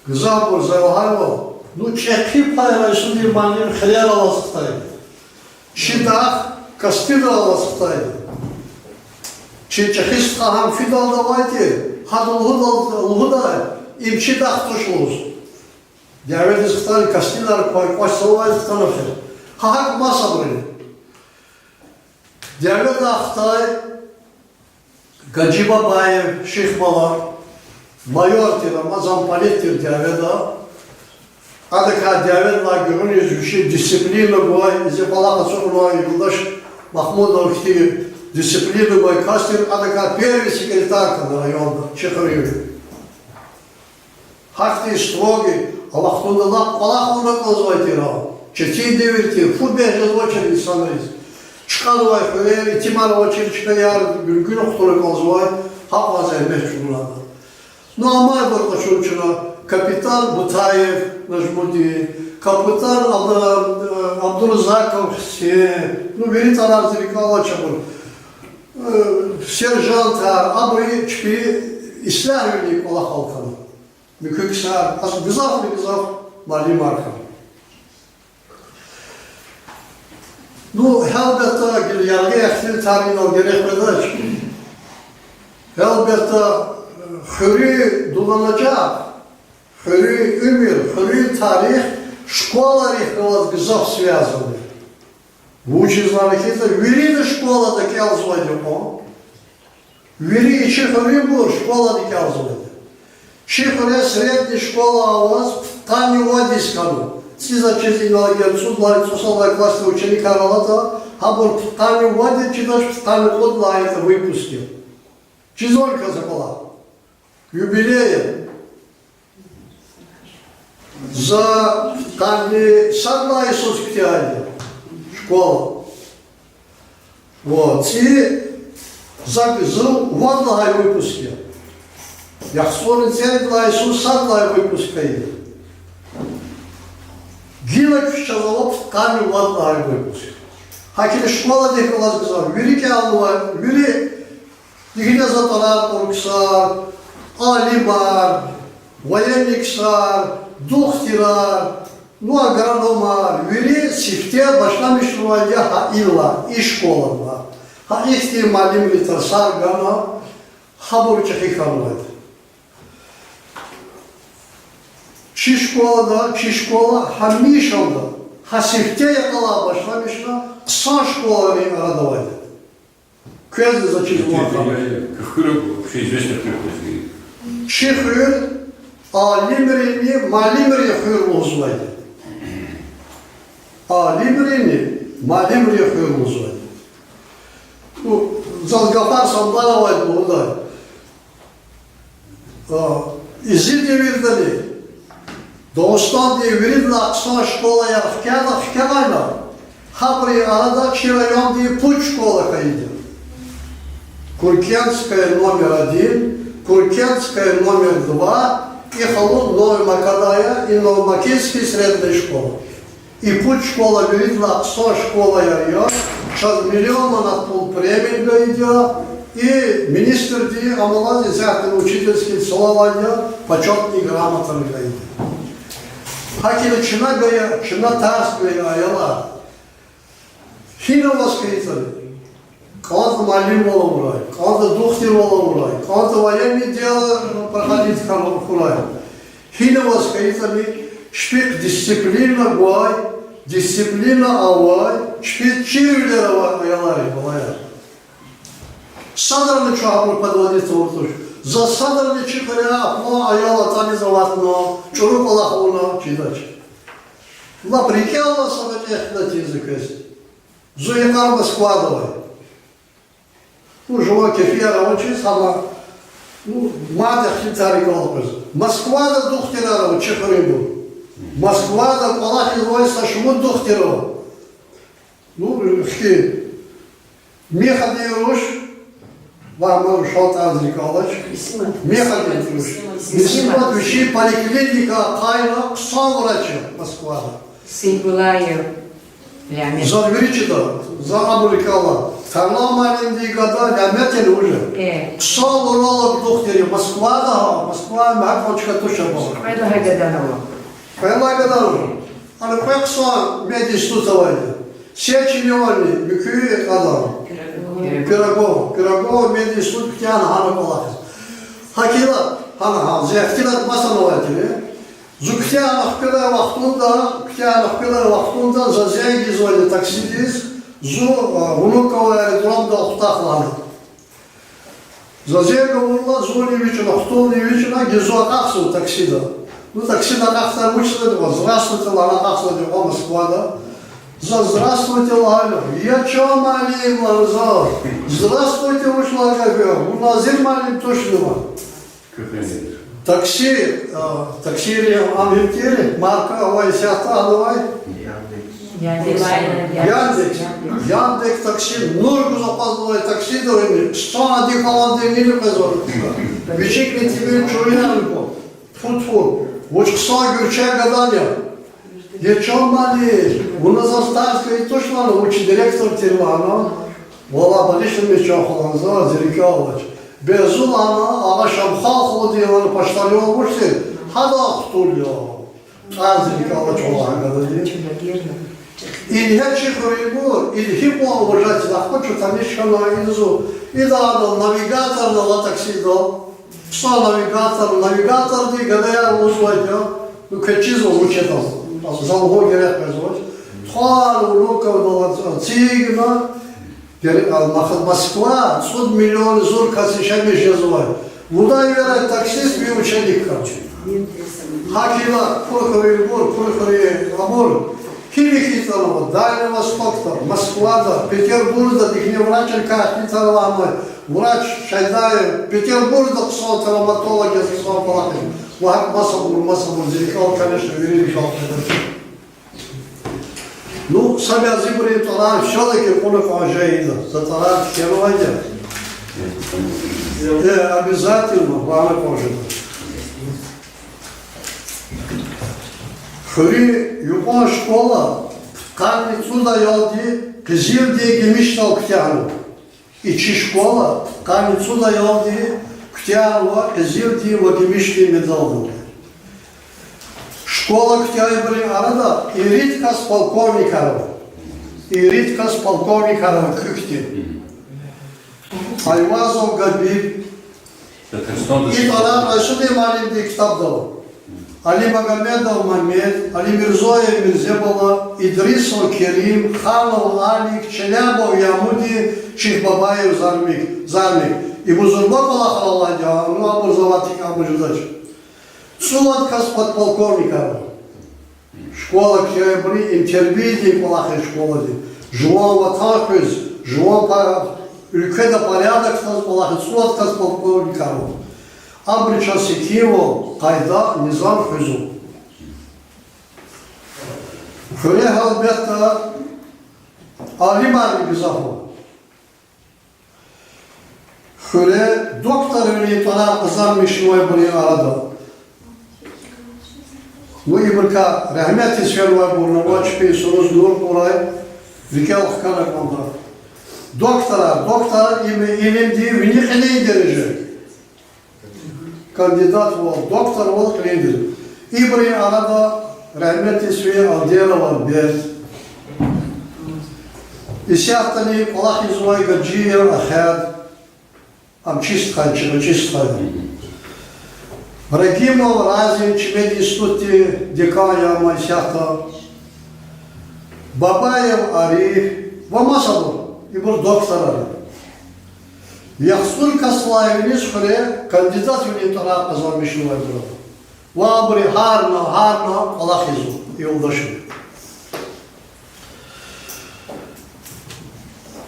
гзафбур за лагьайвал, ну, чӀехи пай Расулдин муаллим хилер алаз хтайди. Чи дах кастидал алаз хтайди. Чи чӀехи стха гьам фидалди авай тир, гьада лугьуда-, лугьудай, им чи дах туш лугьуз. Дяведиз хтана кастидал квай кӀвачзавайди хтана фир. Гьа гьакӀ масабуру. Дяведа хтай Гаджи Бабаев, Шихмала, майор тир, амма замполит тир дяведа. Адакай дяведилай гуьгъуьниз вичи дисциплина гвай, зи кӀвалах ацукьнавай юлдаш Махмудов хьтин дисциплина гвай кас тир, адакай первый секретарь хьана районда, чи хуьруьн. Гьахьтин строгий, а вахтунда лап кӀвалах авуна кӀанзавай тир, четин девир тир, фу бес жезвачир инсанриз. ЧкӀанвай хуьрер, итимар авачир чкаяр гуьнгуьна хтуна кӀанзавай, гьакьван зегьмет чӀугунада. Ну, амайбур къачун чна: капитан Бутаев Нажмудин, капитан Аб-, Абдуразаков Гьуьсен, ну, вири тӀварар зи рикӀел алач абур. Э, сержантар, абуру чпи ислягьвилин кӀвалахал хьана. Муькуь ксар, ас-, гзафни-гзаф муаллимар хьана. Ну, гьелбетда, гила яргъи ихтилатар инал герек къведач. Гьелбетда, хуьруьн дуланажагъ, хуьруьн уьмуьр, хуьруьн тарих школайрихъ галаз гзаф связанный. Вучиз лагьайтӀа вирида школада кӀелзавайди кьван. Вири и чи хуьруьнбур школада кӀелзавайди. Чи хуьре средний школа аваз пудкъанни вад йис хьанва. ЦӀийиз чиз инал эгер цӀуд лагьай, цӀусад лагьай классдин ученикар алатӀа, гьабур пудкъанни вад я чидач, пудкъанни кьуд лагьай ятӀа выпуск я. Чизвани квез аквалай? Юбилей я. За пудкъанни сад лагьай йисуз куьтягьайди я школа. Ва цӀи за, за вад лагьай выпуск я. ЯхцӀурни цӀерид лагьай йисуз сад лагьай выпуск хьайиди я. Гила куьч чаз ава пудкъанни вад лагьай выпуск. ГьакӀни школадихъ галаз гзаф вири кӀелнава, вири дегьне затӀарар кьур ксар, алимар, военный ксар, духтурар, ну, агрономар, вири сифте башламишнавайди я гьа ила, и школада. Гьа ихьтин муаллимри тарсар гана, гьабур чӀехи хьанвайди. Чи школада, чи школа гьамишанда, гьа сифте йикъалай башламишна, хъсан школайрин арада авайди. Квезни за чиз ван хьана. Чи хуьр алимринни муаллимрин хуьр лугьузвайди. Алимринни муаллимрин хуьр лугьузвайди. Ну, заз гафар самбаравайди лугьудай. А, и зи девирдани Дагъустандин виридалай хъсан школаяр хкяда, хкягъайла, гьабурун арада чи райондин пуд школа хьайиди я. Куркенская номер один, Куркенская номер два, и халун Новая Макадая и Новомакинский средняя школа. И пуд школа виридалай хъсан школаяр я, чаз миллион манат пул премия гайиди я, и министрди амалаз исятда учительский цлавайди я, почётный грамота гайиди я. ГьакӀни чна гайи, чна тарс гайи аялар гьина аваз хьайитӀани, кӀантӀа муаллимвал авурай, кӀантӀа духтурвал авурай, кӀантӀа военный дело проходить хьурай. Гьина аваз хьайитӀани, чпихъ дисциплина гвай, дисциплина авай, чпиз чирвилер авай аялар я, балаяр. Садрани чун абур подводить авуртӀа туш. За садрани чи хуьряй акьван аял атӀаниз аватна, чӀуру кӀвалах авуна чидач. Лап рикӀелай са гъвечӀи ихтилат ийиз за квез. Зун йикъара Москвада авай. Ну, жуван кефияр авачиз гьама, ну, мад ихтилатар рикӀел къвез. Москвада духтурар ава чи хуьруьнбур. Москвада кӀвалахзавай са шумуд духтур ава. Ну, хьи, Михадин руш, ва ма рушал тӀвар зи рикӀ алач. Михадин руш. Мисимат вичин поликлиникада ахъайна хъсан врач я Москвада. Сейдуллаев Лямет. Заз вири чида, за абур рикӀ алай. Тарлан муаллимдин гада Лямет я уже. Хъсан уролог духтур я, Москвада гьа, Москвада мягьакьван чка туш абур. Кьвед лагьай гадани ава. Кьвед лагьай гадани ава. Ана кьве хъсан мединститут авайди. Сеченевани, муькуь адан. Пирогова. Пирогова мединститут куьтягьна гьана кӀвалахиз. ГьакӀ хьайила, гьана гьа, зи ихтилат масанавай тир. Зун куьтягьна хкведай вахтунда, куьтягьна хкведай вахтунда за зенг ийизвайди таксидиз, зун, а, Внуково аэродромда хутах лагьана. За зенг авурла, зунни эвичӀна, хтулни эвичӀна, гила зун акьахзава таксида. Ну, таксида акьахдай вучзавайди я, здравствуйте лагьана акьахзавайди я Москвада. За здравствуйте лагьайла, я чан муаллим лагьана за. Здравствуйте вуч лагьай гаф я, вун Назир муаллим тушни ван. Такси, а, таксийрин ам гьим тир, марка авай исятда гьанавай. Яндекс. Яндекс. Яндекс такси, нур гуз акъвазнавай таксидани, хъсан одеколондин нини къвезва. Вичикни тимир чуруян ку. Тфу-тфу, вуч хъсан гуьрчег адан я. Я чан муаллим, вуна заз тарс гайи туш лагьана, вуч директор тир лагьана. Валлагь, балишна мез чан хвалан за, зи рикӀ алач. Бес зун лагьана, агъа Шамхал халудин лагьана почтальон вуч тир, гьадан хтул я. Тар зи рикӀ алач, валлагь, гадади. Ингье чи хуьруьнбур, ингье кьван уважать, ахпа чун таниш хьана, ида зун, ида ана навигаторни ава таксидал. Хъсан навигатор, навигаторди гадаяр лугьузвайди я, ну, квез чизва вуч ятӀа, за лугьун герек къвезвач. Тухвана Внуковдал ацигна, гьа, Москва, цӀуд миллион зур кас яшамиш жезвай. Лугьудай вири таксист ви ученик хьана. Гьакӏ хьайила Курхуьруьнбур, Курхуьруьн абур гьи рикӏ ятӏани, Дальний Востокда, Москвада, Петербургда дихьни врачрикай ихтилатар авай, врач Шайдаев, Петербургда хъсан травматолог яз хъсан кӏвалах я. Ва гьакӏ масабур, масабур, зи рикӏел, конечно, вири рикӏел. Ну, са бязибурун тӏварар всё-таки кьуна кӏан жеда, за тӏварар кхьенвайди я. Э, обязательно ван кӏан жеда. Хуьруьн юкьван школа пудкъанни цӏуд аялди къизилдин, гимишдал куьтягьнава. И чи школа пудкъанни цӏуд аялди куьтягьнава къизилдин ва гимишдин медалдал. Школа куьтягьайбурун арада ирид кас полковникар ава. Ирид кас полковникар ава куь хьтин. Айвазов Габиб. И тӏварар Расулин муаллимдин ктабда ава. Алимагомедов Мамед, Алимирзоев Мирзебала, Идрисов Керим, Ханов Алик, Челябов Ямудин, Шихбабаев Зармик, Зармик. Ибур зурба кӏвалахар алайди я, ну, абур завай тик абур жедач. Цӏувад кас подполковникар ава. Школа куьтягьайбурун интервьюдин кӏвалах я школадин. Жуван ватан хуьз, жуван па-, уьлкведа порядок кутаз кӏвалах я, цӏувад кас подполковникар ава. Абуру чаз секинвал, къайда, низам хуьзва. Хуьре гьелбетда алимарни гзаф ава. Хуьре докторвилин тӏварар къазанмишнавайбурун арада. Ну, ибурукай рагьметдиз фенвайбурни ава, чпин суруз нур кьурай, рикӏел хкана кӏанда. Докторар, доктор им илимдин вини кьилин дережа. Кандидатвал, докторвал кьилин дережа. Ибурун арада рагьметдиз фин Алдеров Альберт. Исятдани кӏвалахзавай Гаджиев Ахед, ам чи стхаяр, чи стхаяр. Рагимов Разим, чи мединститутдин декан я ам исятда. Бабаев Ариф ва масабур, ибур докторар я. Яхцӏур касдилай виниз хуьре кандидатвилин тӏварар къазанмишнавайбур ава. Ва абуру гьарна, гьарна кӏвалахзава юлдашри.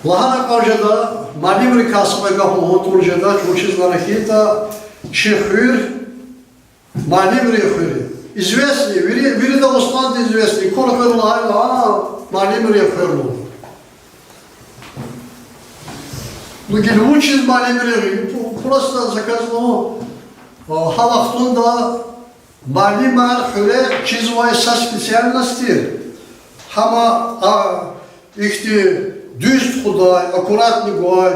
Лагьана кӏан жеда, муаллимрикай са кьве гаф лугьун туна жеда, вучиз лагьана хьайитӏа, чи хуьр муаллимрин хуьр я. Известный, вири, вири Дагъустанда известный, Курхуьр лагьайла, а, муаллимрин хуьр лугьуз. Ну, гила вучиз муаллимрин хуьр я? Просто заказно, а, гьа вахтунда муаллимар хуьре чизвай са специальность тир. Гьам, а, ихьтин дуьз тухудай, аккуратный гвай,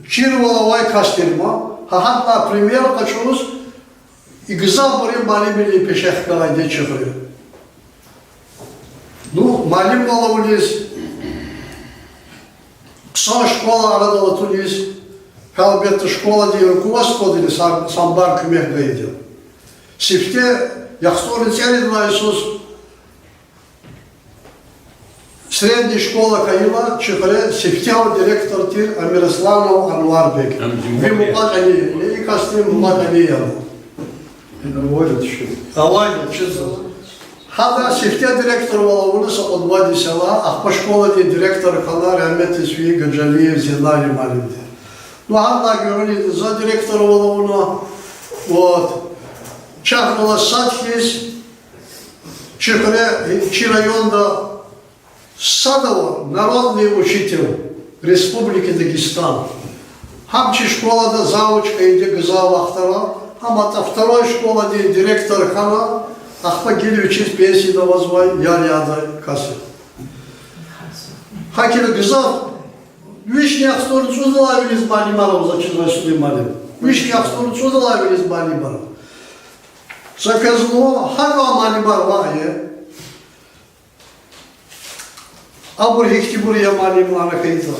чирвал авай кас тир ман. Гьа, гьатта пример къачуз, и гзафбуру муаллимвилин пеше хканвайди я чи хуьре. Ну, муаллимвал авуниз, хъсан школа арадал атуниз, гьелбетда, школадин руководстводини са-, самбар куьмек гайиди я. Сифте яхцӀурни цӀерид лагьай йисуз средний школа хьайила, чи хуьре сифтегьан директор тир Амирасланов Анварбек. Ви мукьва-кьилийри, и касдин мукьва-кьилийри я. Авайди чиз. Гьада сифте директорвал авуна са кьуд-вад йис я, ахпа школадин директор хьана рагьметдиз фейи Гаджалиев Зинари муаллимди. Ну, гьадалай гуьгъуьниз за директорвал авуна, вот. Чахъ галаз сад хьиз, чи хуьре, чи районда сад ава народный учитель Республики Дагестан. Гьам чи школада завуч хьайиди гзаф вахтара, гьам атӀа второй школадин директор хьана, ахпа гила вичиз пенсияда авазвай яр ядай кас я. ГьакӀ хьайила гзаф, вишни яхцӀурни цӀудалай виниз муаллимар ава заз чизвай, суди муаллим. Вишни яхцӀурни цӀудалай виниз муаллимар ава. Са квез лугьун, гьакӀ муаллимар ваъ я. Абур гьихьтинбур я муаллим лагьана хьайитӀа.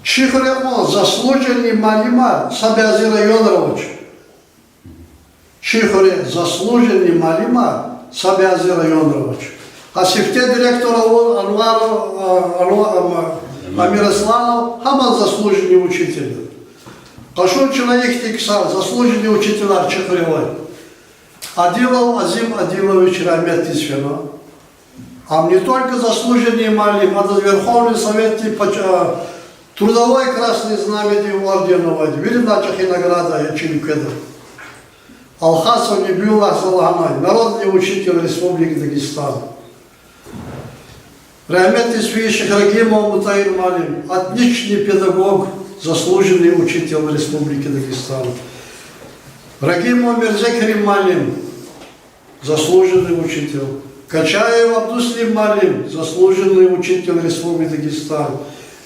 Чи хуьре кьван заслуженный муаллимар са бязи районра авач. Чи хуьре заслуженный муаллимар са бязи районра авач. Гьа сифте директор авур Анвар, а, Анвар, ам, Амир Асланов гьаман заслуженный учитель я. Къашуна ихьтин ксар, заслуженный учителар чи хуьре авай. Адилов Азим Адилович рагьметдиз фена. Ам не только заслуженный муаллим, адаз Верховный Советдин пача-, Трудовой Красный Знамядин орден авайди, виридан чӀехи награда я чи уьлкведа. Алхасов Набиуллагь за лагьанай, народный учитель Республики Дагестан. Рагьметдиз фейи Шихрагимов Мутаир муаллим, отличный педагог, заслуженный учитель Республики Дагестан. Рагимов Мирзекерим муаллим, заслуженный учитель. Качаев Абдусалим муаллим, заслуженный учитель Республики Дагестан.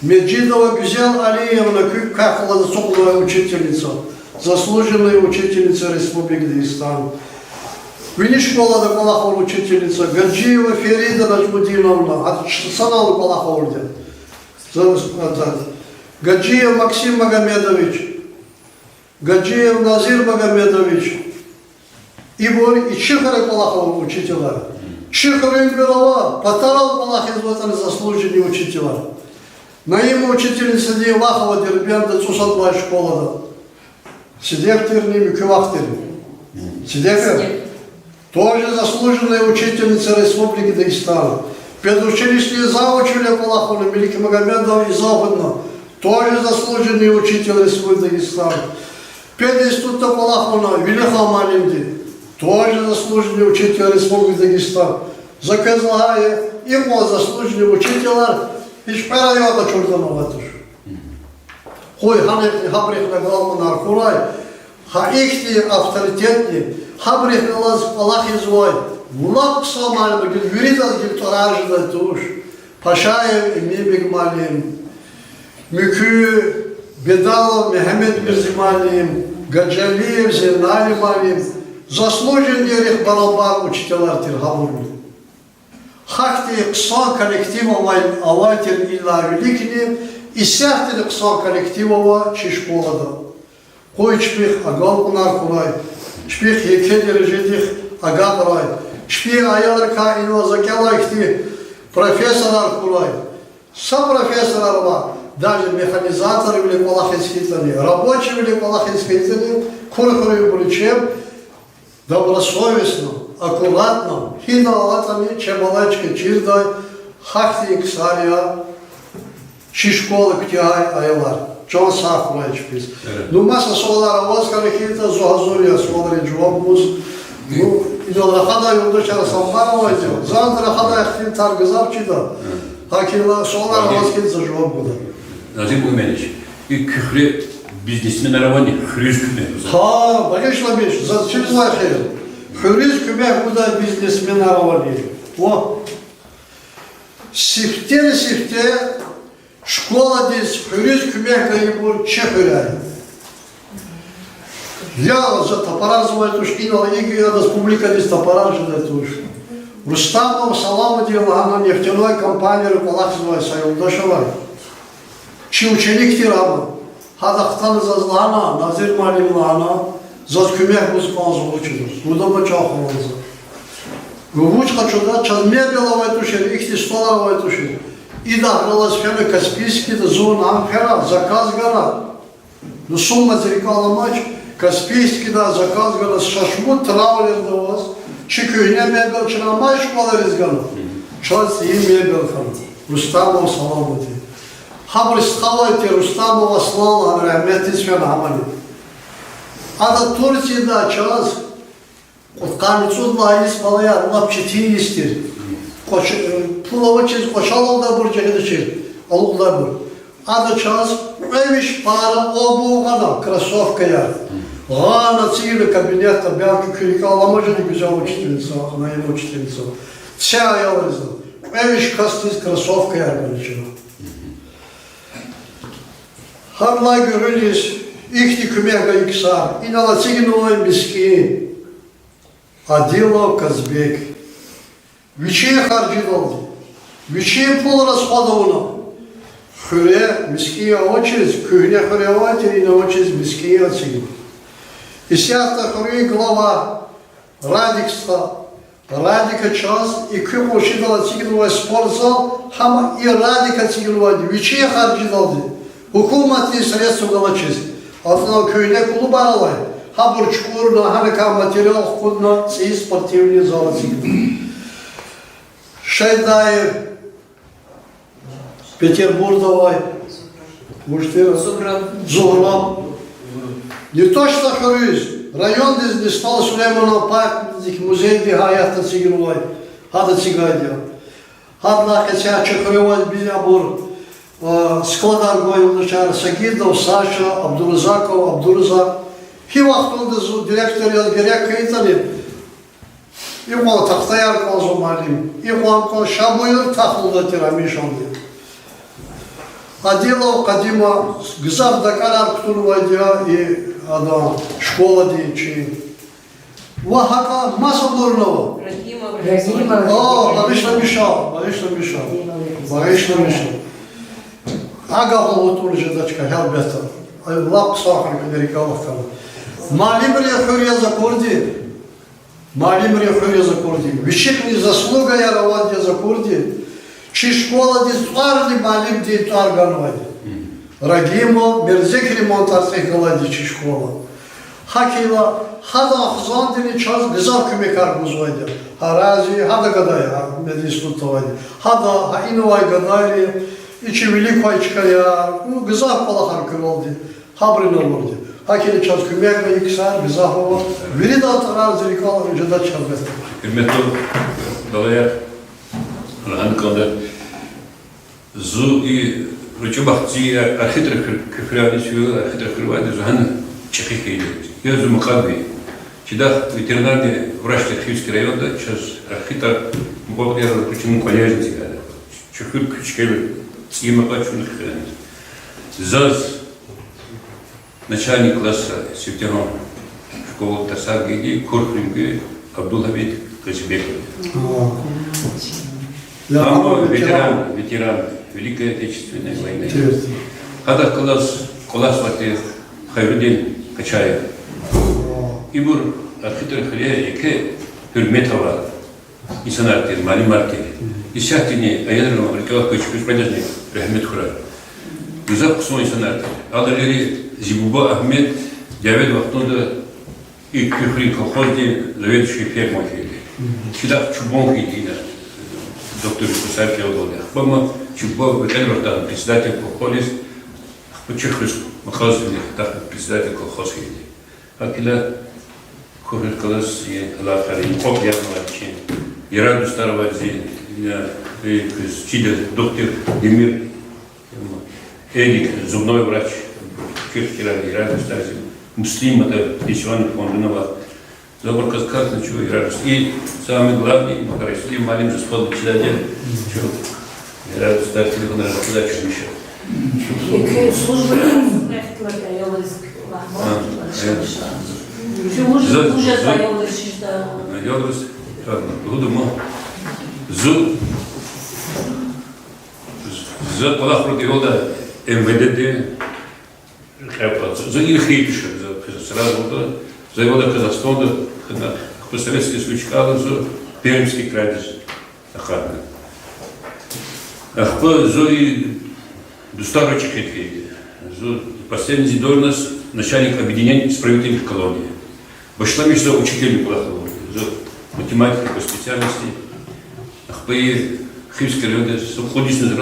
Межидова Гуьзел Алиевна, куь квехъ галаз ацукьнавай учительница, заслуженная учительница Республики Дагестан. Вини школада кӀвалахай учительница Гаджиева Ферида Наджмудиновна, гьа чи санал кӀвалахайди я. За-, за-, Гаджиев Максим Магомедович, Гаджиев Назир Магомедович, ибур и чи хуьре кӀвалахай учителар. Чи хуьруьнбур ава, патарал кӀвалахизватӀани заслуженный учителар. Наима учительницадин вах ава Дербентда цӀусад лагьай школада. Сидев тирни, муькуь вах тирни? Сидев я. Тоже заслуженная учительница Республики Дагестан. Педучилищедин завучвиле кӀвалахай Меликмагомедова Изауфовна, тоже заслуженный учитель Республики Дагестан. Пединститутда кӀвалахай Велихан муаллимди, тоже заслуженный учитель Республики Дагестан. За квез лагьай я, икьван заслуженный учителар гьич кьве районда чурдан авайди туш. Къуй гьана гьабурухъ агалкьунар хьурай, гьа ихьтин авторитетни, гьабурухъ галаз кӀвалахизвай лап хъсан муаллимар, гила виридаз гила тӀварар жедай туш. Пашаев Эминбег муаллим, муькуь Бедалов Мегьамед Мирзи муаллим, Гаджалиев Зейнали муаллим, заслуженныйрихъ барабар учителар тир гьабурни. Гьахьтин хъсан коллектив авай, авай тир идалай виликни, исятдани хъсан коллектив ава чи школада. Къуй чпихъ агалкьунар хьурай, чпихъ еке дережадихъ агакьрай, чпин аялрикай инал за кӀелай хьтин профессорар хьурай. Са профессорар ава, даже механизаторвиле кӀвалахиз хьайитӀани, рабочийвиле кӀвалахиз хьайитӀани, Кур хуьруьнбуру чеб добросовестно, аккуратно, гьинал алатӀани чеб алай чка чирдай, гьахьтин ксар я чи школа куьтягьай аялар. Чан сагъ хьурай чпиз. Ну, маса суалар аваз хьайитӀа, зун гьазур я суалриз жаваб гуз. Ну, идал рахадай юлдашар са пара авайди я. Заз рахадай ихтилатар гзаф чида. ГьакӀ хьайила суалар аваз хьайитӀа, за жаваб гуда. Назим Умарич, и куь хуьре бизнесменар авани, хуьруьз куьмек гузвай? Гьа, багъишламиш, заз чизвай хьи, хуьруьз куьмек гудай бизнесменар авани. Ва сифтени-сифте школадиз, хуьруьз куьмек гайибур чи хуьряй. Я за тапарарзавай туш, инал икӀ я, адаз публикадиз тапарар жедай туш. Рустамов Салавудин лагьана нефтяной компанияда кӀвалахзавай са юлдаш авай. Чи ученик тир ам. Гьада хтана заз лагьана, Назир муаллим лагьана, заз куьмек гуз кӀанзава вучиз. Гуда пачагьан за. Вуч къачуда, чаз мебель авай тушир, ихьтин столар авай тушир. Идахъ галаз фена Каспийскида, зун ам фена, заказ гана. Ну, сумма зи рикӀел аламач, Каспийскидай заказ гана, са шумуд траулерда аваз, чи куьгьне мебель чна амай школайриз гана. Чаз и мебель хьана. Рустамов Салавудин. Гьабур стха авай тир, Рустамов Аслан лагьана, рагьметдиз фена гьамани. Ада Турцияда чаз кьудкъанни цӀуд лагьай йис, балаяр, лап четин йис тир. Кьвач-, э, пул авачиз кӀвачел алудайбур жагъида чир, алукьдайбур. Ада чаз кьве виш пара обувь гъана, кроссовкаяр. Гъана эцигна кабинетда, белки куьн рикӀел аламажни, гуьзел учительница, Наима учительница. Це аялризни. Кьве виш касдиз кроссовкаяр гана чна. Гьадалай гуьгъуьниз ихьтин куьмек гайи ксар, инал эцигнавай мискӀин Адилов Казбек. Вичин харжидалди, вичин пул расход авуна, хуьре мискӀин авачиз, куьгьне хуьре авай тир, ина авачиз мискӀин эцигна. Исятда хуьруьн глава Радик стха, Радика чаз и куь къуншидал эцигнавай спортзал, гьам и Радика эцигнавайди вичин харжидалди, гьукуматдин средства галачиз. Ацӏанва куьгьне клубар алай, гьабур чукӏурна, гьаникай материал хкудна, цӏийи спортивный зал эцигна. Шайдаев, Петербургда авай, вуж тир? Зугьра. Зугьра. Не то что хуьруьз, райондиз Нестал Сулейманан памятник, музейдин гьаятда эцигнавай, гьада эцигайди я. Гьадалай къецяй чи хуьре авай бир абур, а, складар гвай юлдашар: Сагидов Саша, Абдуразаков Абдуразак. Гьи вахтунда зун директор яз герек хьайитӏани, икьван тахтаяр кӏанзава муаллим, икьван-кьван ша буюр, тахлуда тир гьамишанда. Адилов Къадима гзаф дакӏарар кутунвайди я и, ада, школадин чи. Ва гьакӏа маса бурнава. Рагьимов. О, багъишламиша, багъишламиша. Багъишламиша. Агакьла аватӏани жедач хьи, гьелбетда. Лап хъсан хьана куьне рикӏел хкана. Муаллимрин хуьр яз акурди, муаллимрин хуьр яз акурди, вичихъни заслугаяр авайди яз акурди, чи школадиз тӏварни муаллимдин тӏвар ганвайди. Рагьимов Мирзекриман тӏварцӏихъ галайди чи школа. Гьакӏ хьайила, гьадан хизандини чаз гзаф куьмекар гузвайди я. Гьа рази, гьада гадаяр, гьа мединститутда авайди, гьада, гьа ина авай гадайри, и чи вилик квай чкаяр, ну, гзаф кӏвалахар куьралди, гьабурун авурди. Гьакӏ хьайила чаз куьмек гайи ксар гзаф ава. Виридан тӏварар зи рикӏел жедач, гьелбетда. Гьуьрметлу балаяр, лагьана кӏанда, зун и ручӏубахт зи архитектор хуьр-, хуьряйни, зи архитектор хуьряйни зун гьана чӏехи хьайиди я. Зун мукьва-кьилди, чидахъ ветеринарный врач тир Хивский районда, чаз архитектор мукьва-кьилияр ручӏунин кӏвалерни тигайди. Чи хуьр куьчкевил, цӏийи макьа чун хьана. Заз начальник класса сифтегьан школадин тарсар гайиди Курхуьруьнгуь Абдулгьамид Къазибекович. О. Амма ветеран, ветеран Великой Отечественной войны. Интересно. Гьадахъ галаз кӏвалахзавай тир Хайрудин Къачаев. О. Ибур архитектор хуьре еке гьуьрмет авай инсанар тир, муаллимар тир. Исятдани аялрин рикӏел хквезвай квез кьведазни рагьмет хьурай. Гзаф хъсан инсанар тир. Гьадалайни зи буба Агьмед дяведин вахтунда и Куьхуьруьн колхоздин заведующий фермер хьайиди. Чидахъ чубан хьайиди ина, доктор Исаев кӏелдалди. Ахпа ам чи буба векьедралди председатель колхозиз, ахпа чи хуьруьз мукьваз вини хтахъ председатель колхоз хьайиди. Гьакӏ хьайила, Курхуьруьнгуь галаз и алакъаяр, и кьван ягънавай чи ярар-дустар авай зи, ина, э, куьз чида духтур Демир Эдик, зубной врач, чирхчирар, ярар-дустар зи, Муслим, это пенсионный фондуна ва за абур кас касна чу ярар-дустар. И самый главный, макар исятда муаллим заз фонд чидади, чу ярар-дустар телефонар рахазва чу миша. Служба. А, э. Служба. За, за, я вас, ладно, буду мо. Зу, за кӏвалахрин юлда МВД-ди, кьепӏа, за, за и хьайи туш, за, за сразу да, за юлда Казахстанда, когда по Советский Союз чкӏана, за Пермский крайдиз акъатна. Ахпа зун и дустарай чӏехиди хьайиди. Зун последний зи должность начальник объединения исправительных колоний. Башламишна за учительдин кӏвалахал авурди. Зун математик по специальности. Ахпа и Хивский районда зун кьуд йисуз за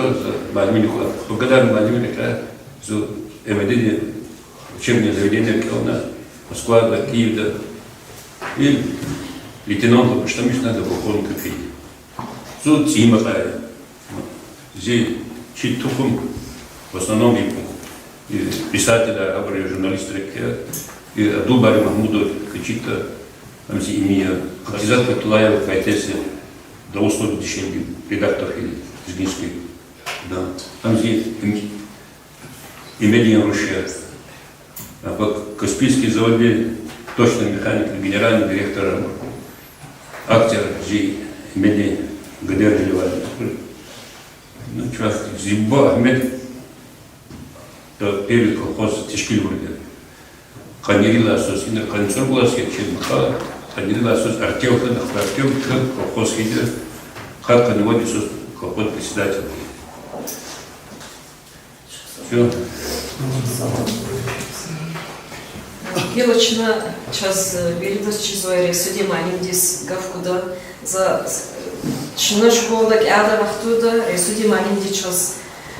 муаллимвиле кӏвалахна. Ахпа гадарна муаллимвиле кьван зун МВД-дин учебный заведениеяр кӏелна, Москвада, Киевда. И лейтенантдилай башламишна до полковника хьайиди. Зун цӏийи макьа я. Зи чи тухум, в основном и, и писателар, абур журналистар я, и Абдулбари Магьмудов, Кычита, ам зи ими я, Хакизат Фатуллаева, поэтесса, Дагъустандин дишегьлидин редактор хьайиди, лезгинский, да, ам зи им-, имедин руш я. А по Каспийский заводда точный механик, генеральный директор, актер зи имени Гадер Желевали. Ну, чувак, зи буба Агьмед, то первый колхоз тешкилвурди я. Къанни виридалай сус, ина къанни цӏуругулай сус я чи макьа. Къанни лагьай йисуз Артём хьана, Артём чун колхоз хьиз, къад-къанни вад йисуз колхоз председатель хьана. Всё. Гила чна чаз, э, виридаз чизвай Райсуди муаллимдиз гаф гуда. За, э, чна школада кӀелдай вахтунда Райсуди муаллимди чаз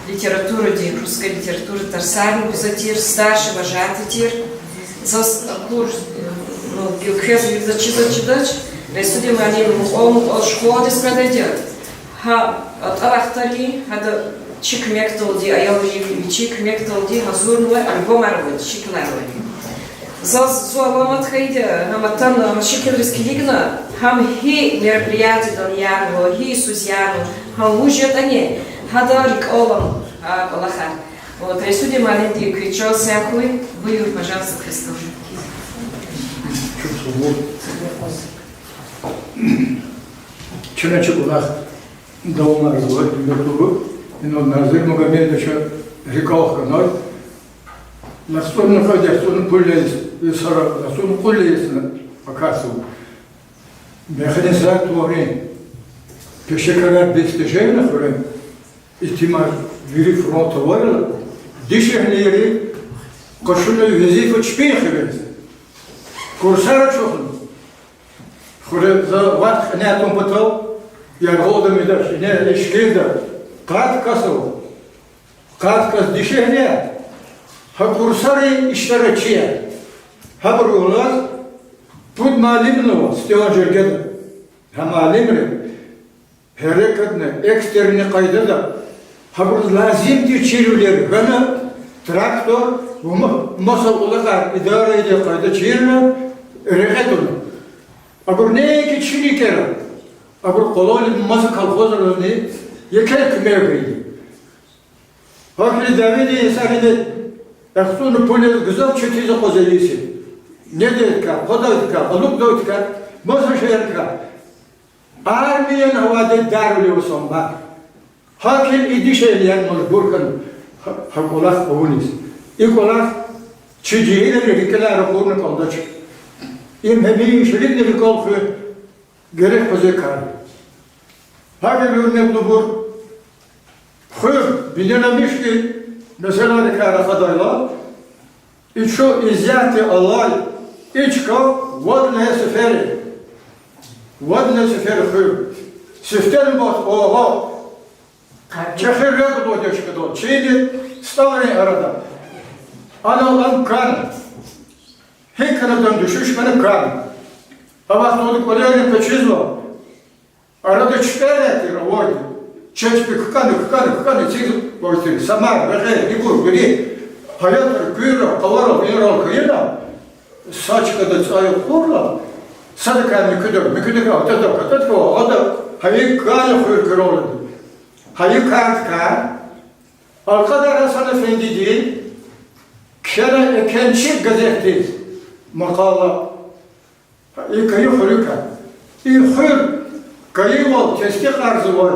литературадин, русский литературадин тарсарни гузвай тир, старший вожатый тир. Заз акур, э, ну, квез виридаз чизвай чидач, Райсуди муаллим мукьвал-мукьвал школадиз къведайди я. Гьа, атӀа вахтари гьада чи куьмекдалди, аялри вичин куьмекдалди гьазурнавай альбомар авайди, шикилар авайди. Заз зун аламат хьайиди я, гьам атана, гьа шикилриз килигна, гьам гьи мероприятиедал янава, гьи йисуз янава, гьам вуж ятӀани, гьада рикӀел алама, а кӀвалахар. Вот, Райсуди муаллимди квез чан сагъ хьуй, буюр, пожалуйста, квез слово. Чна чи кӀвалах давамарзавай, гьуьрметлубур, инал Назир Магомедовича рикӀел хьанай. ЯхцӀурни кьвед, яхцӀурни пуд йис, и сара яхцӀурни кьуд йисни акатзава. Механизаторрин пешекарар, достижениеяр хуьре итимар вири фронт авайла, дишегьлийри къачуна везифа чпин хивез. Курсар ачухна. Хуьре за вахт кьиняй тун патал яргъал амидач, ине и шикилда къад кас ава. Къад кас дишегьли я, гьа курсарин иштиракчи я. Гьабурулай пуд муаллимни ава стенан жергеда. Гьа муаллимри гьерекатна, экстренный къайдада, гьабуруз лазим тир чирвилер гана, трактор ва ма-, маса кӀвалахар идарадай къайдада чирна, рекье туна. Абур неинки чиликера, абур къвалалди маса колхозрални еке куьмек гайиди. Гьахьтин дяведин йисарин яхцӀурни пуд йис гзаф четин акъвазайди я. Недайдакай, хъвадайдакай, алукӀдайдакай, маса шейэрикай. Армияни авайди дарвиле васанба. Гьахьтин и дишегьлияр мажбур хьана гьа, гьа кӀвалах авуниз. И кӀвалах чи жегьилрин рикӀелай ракъурна кӀандач. Им гьамишалидни рикӀел хуьн герек къвезвай кар я. Гьакӏ, гьуьрметлубур, хуьр бине ламишди месэлайрикай рахадайла, и чун исятда алай, и чка вад лагьай сефер я. Вад лагьай сефер я хуьр. Сифтени-бат агъа чӀехи рекье лугьудай чкадал, чинин стӀалрин арада. Анал ам кана. ГьикӀ кана, адан дуьшуьш хьана, кана. А вахтунда кӀвалерни къвезва. Арада чпелай тир авайди. Чеб чпи ккӀана, ккӀана, ккӀана, эцигзавай тир. Самар, вегьер, ибур, вири. Гьаятра, куьра, къаварал, инрал хьайила, са чкада цӀай кьурла, садакай муькуьдакай, муькуьдакай атӀада, атӀада, атӀада, гьа и кана хуьр куралди. Гьа и кардикай Алкьвадар Гьасан эфендиди кхьена Экенчи газетдиз макъала. И кайи хуьруькай. И хуьр кайивал тестикьарзавай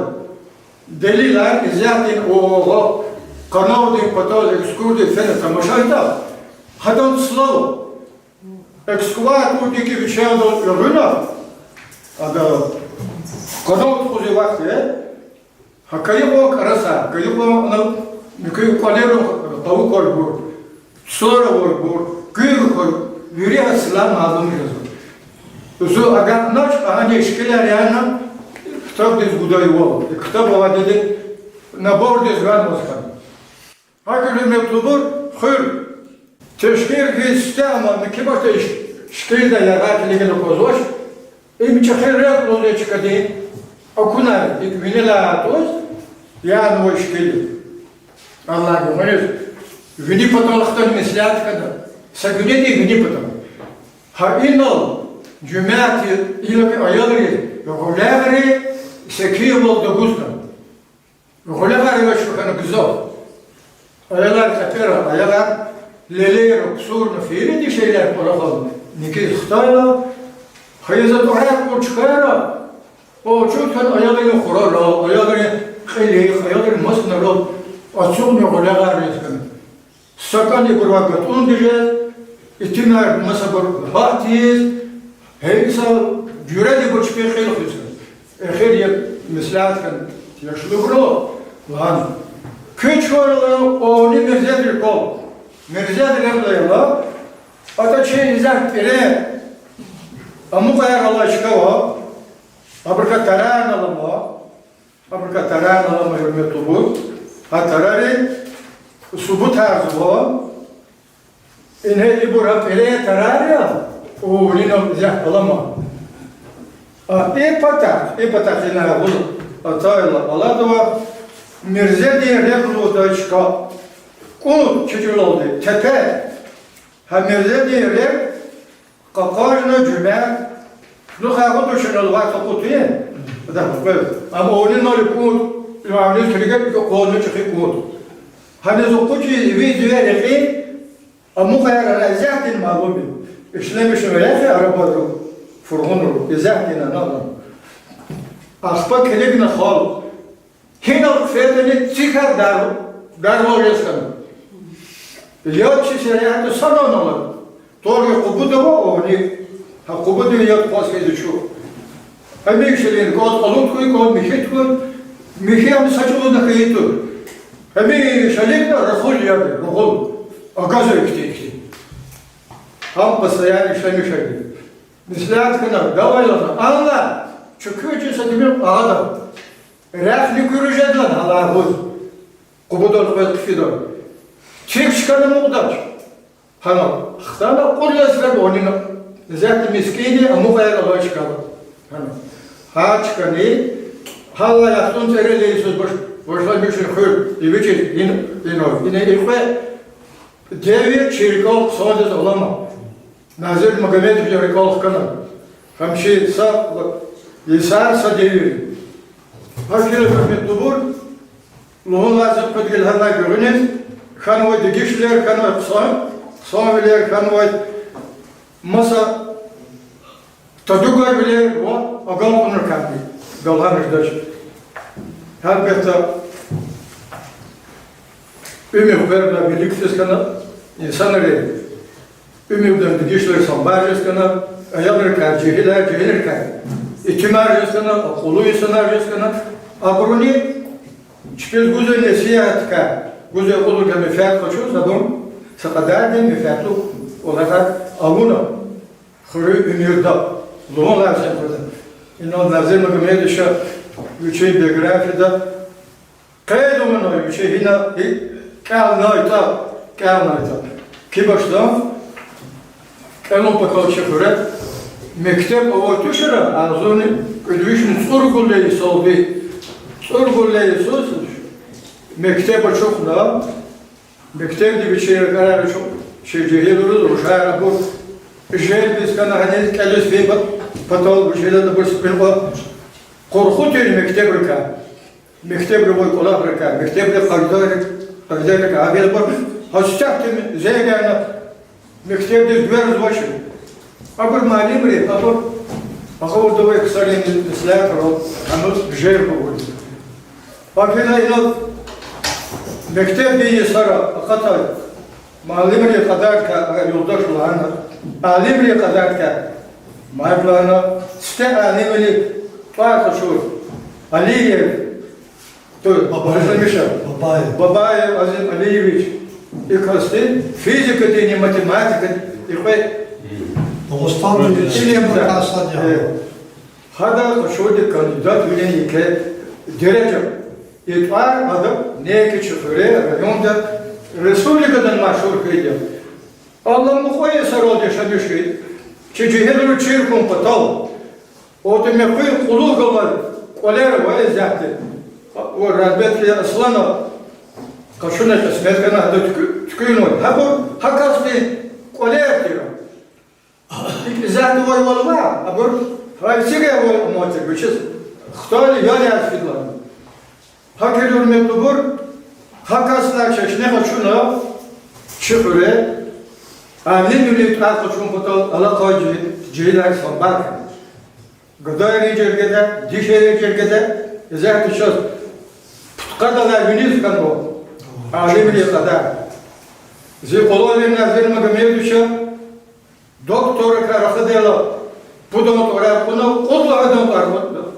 делилар исятда ООО къанавдин патал экскурсия фена тамашайда, гьадан цлал экскаватордик вичелдал эгъуьна, ада къанав тухузвай вахт я, гьа кайи кьван кӀарасар, кайи кьван ана муькуь кӀвалерун къавукарбур, цлар авайбур, куьр квай, вири гьа цлал малум жезва. Зун агакьнач, гьа и шикилар яна ктабдиз гудайвал. И ктаб авайди набордиз ганваз хьана. Гьакӏ, гьуьрметлубур, хуьр тешкил хьиз сифте ама муькуь башта иш-, шикилдай яргъай килигна аквазвач. Им чӀехи рекье лугьудай чкадин акунар, икӀ винелай атӀуз янавай шикил. Аллагь гуниз, вини патал хтана меслят хьана, са гуьнедин вини патал. Гьа инал жуьмятдин илакьи аялриз гъуьлягъри секинвал тагуз хьана. Гъуьлягъар авач хьана гзаф. Аялар кьепера, аялар лелейра ксурна фейила дишегьлияр кӀвалахал никӀиз хтайла, хайи за тӀварар кьур чкайра, къалчуд хьана аялрин хурарал, аялрин кьилихъ, аялрин масанарал ацукьна гъуьлягъар аваз хьана. Са кӀани ибурувай гатӀунди жез, итимар масабур гьат ийиз, Гьа инсан жуьредин гуж чпин кьил хуьзва. Эхир я меслят хьана яшлубуру, лагьана: куьн чуварал авуни мирзедин кӀвал, мирзедин рекье ала, атӀа чи исятда пӀире амукьаяр алай чка ава, абурукай тарарни алама, абурукай тарарни алама, гьуьрметлубур, гьа тарарин субутарзава. Ингье ибур гьа пӀирен тарар я, авуни исятда алама. А и патахъ, и патахъ ина гьуз атайла аладава мирзедин рекь лугьудай чка. КӀунтӀ чи чӀалалди тепе. Гьа мирзедин рекь, къакъажна жуьмя, ну, хагъудушна лугьуз акъуд я, адахъ къвез. Амма авуни инал кӀунтӀ, авуниз килигайтӀа, къвазни чӀехи кӀунтӀ. Гьаниз экъечӀиз ви-ви рекьин амукьаяр исятда малум я. Ишлемишун рекь я арабайрин, фургъунрин, исятда ана ала. Ахпа килигна халкь. Гьинал хъфедани цикар дар-, дарвал жез хьана. Яд чи саягъда санал ала. Тӏвар я къубуда ава, авуни. Гьа къубудин яд къваз хьайиди чу. Гьамиша лин кӏваз къалу тукӏун, кӏваз михьи тукӏун. Михьи ам са чӏавузни хьайи туш. Гьамиша лин рахуз яд я, рахуз. Агаз ихьтин, ихьтин. Гьам постоянно ишлемишайди. Меслят хьана, давай лагьана, ана, чуькуь чи са тӏимил агъада. Рехъни куьруь жедлан гьалай гъуз. Къубудал къвез хъфида. Чиг чкана амукьдач. Гьана, хтана кьуд йис фена авуни. Исятда мискӏинди амукьаяр алай чка ава. Гьана. Гьа чкани, гьалай яхцӏурни цӏерид йисуз баш-, башламишун хуьр, ивичиз ин-, ина, ина и кьве девир чи рикӏел хъсандиз алама. Назир Магомедовичан рикӏел хкана. Гьам чи са йисар, са девир. Гьа килигна, гьуьрметлубур, лугьун лазим я кьвед гила гьадлай гуьгъуьниз хьанвай дегишвилер, хьанвай хъсан-, хъсанвилер, хьанвай маса тадугайвилер ва агалкьунрикай галаз жедач. Гьелбетда, уьмуьр къвердалай виликдиз хьана, инсанри уьмуьрдин дегишвилер самбар жез хьана, аялрикай жегьилар, жегьилрикай итимар жез хьана, акьуллу инсанар жез хьана, абуруни чпиз гузвай несигьатрикай, гузвай акьулрикай менфят къачуз, абурун са кьадарни менфятлу кӏвалахар авуна хуьруьн уьмуьрда, лугьун лазим я кьведа. Инал Назир Магомедовича вичин биографияда къейд авуна вичи гьина, и кӏелнайтӏа, кӏелнайтӏа. Кибашда кӏелун патал чи хуьре мектеб авай тушир, агъзурни кӏуьд вишни цӏуругуд йисалди, цӏуругуд йисуз мектеб ачухна, мектебди вичин рекьерай ачух, чи жегьилриз, рушар абур желбиз хьана, гьаниз кӏелиз фин пат-, патал вучиз лагьайтӏа абур сипин кьва къурху тир мектебрикай. Мектебра авай кӏвалахрикай, мектебдин къайдайрик-, къайдайрикай, гьабур гьасятда зегьерна мектебдиз гверзавачир. Абур муаллимри, абур агъавурда авай ксарин меслятра, гьанал жер гугур. Гьакӏ хьайила инал мектебдин йисара акъатай, муаллимрин кьадарикай, юлдаш лагьана, алимрин кьадарикай, мад лагьана, сифте алимрин тӏвар къачур, Алиев, Бабаев. Бабаев. Бабаев Азим Алиевич, и касди физикадинни математикадинни кьве Дагъустандин илимдин касди я. Гьада къачурди кандидатвилин еке дережа. И тӏвар ада неинки чи хуьре, районда, республикадани машгьур хьайиди я. Аллагь, мукьва йисаралди яшамиш хьайи чи жегьилри чир хьун патал, отӏа муькъуьн кьулухъ галай кӏвалер ава исятда. Ва Рагьметлу Аслана къачуна, кьисмет хьана, гьада туьку-, туькӏуьрнавай. Гьабур гьа касдин кӏвалер тир. Икӏ исятда авайвал ава, абур гьа эцигайвал амай тир, вичиз хтайла ял яз фидайла. Гьакӏ хьайила, гьуьрметлубур, гьа касдилай чешне къачуна чи хуьре алимвилин тӏвар къачун патал алакьай жегьи-, жегьилар самбар хьана. Гадайрин жергеда, дишегьлийрин жергеда, исятда чаз пудкъадалай виниз хьанва алимрин кьадар. Зи къулавай Назир Магомедовича докторрикай рахадайла, Пудан тӀварар кьуна, кьуд лагьайдан тӀвар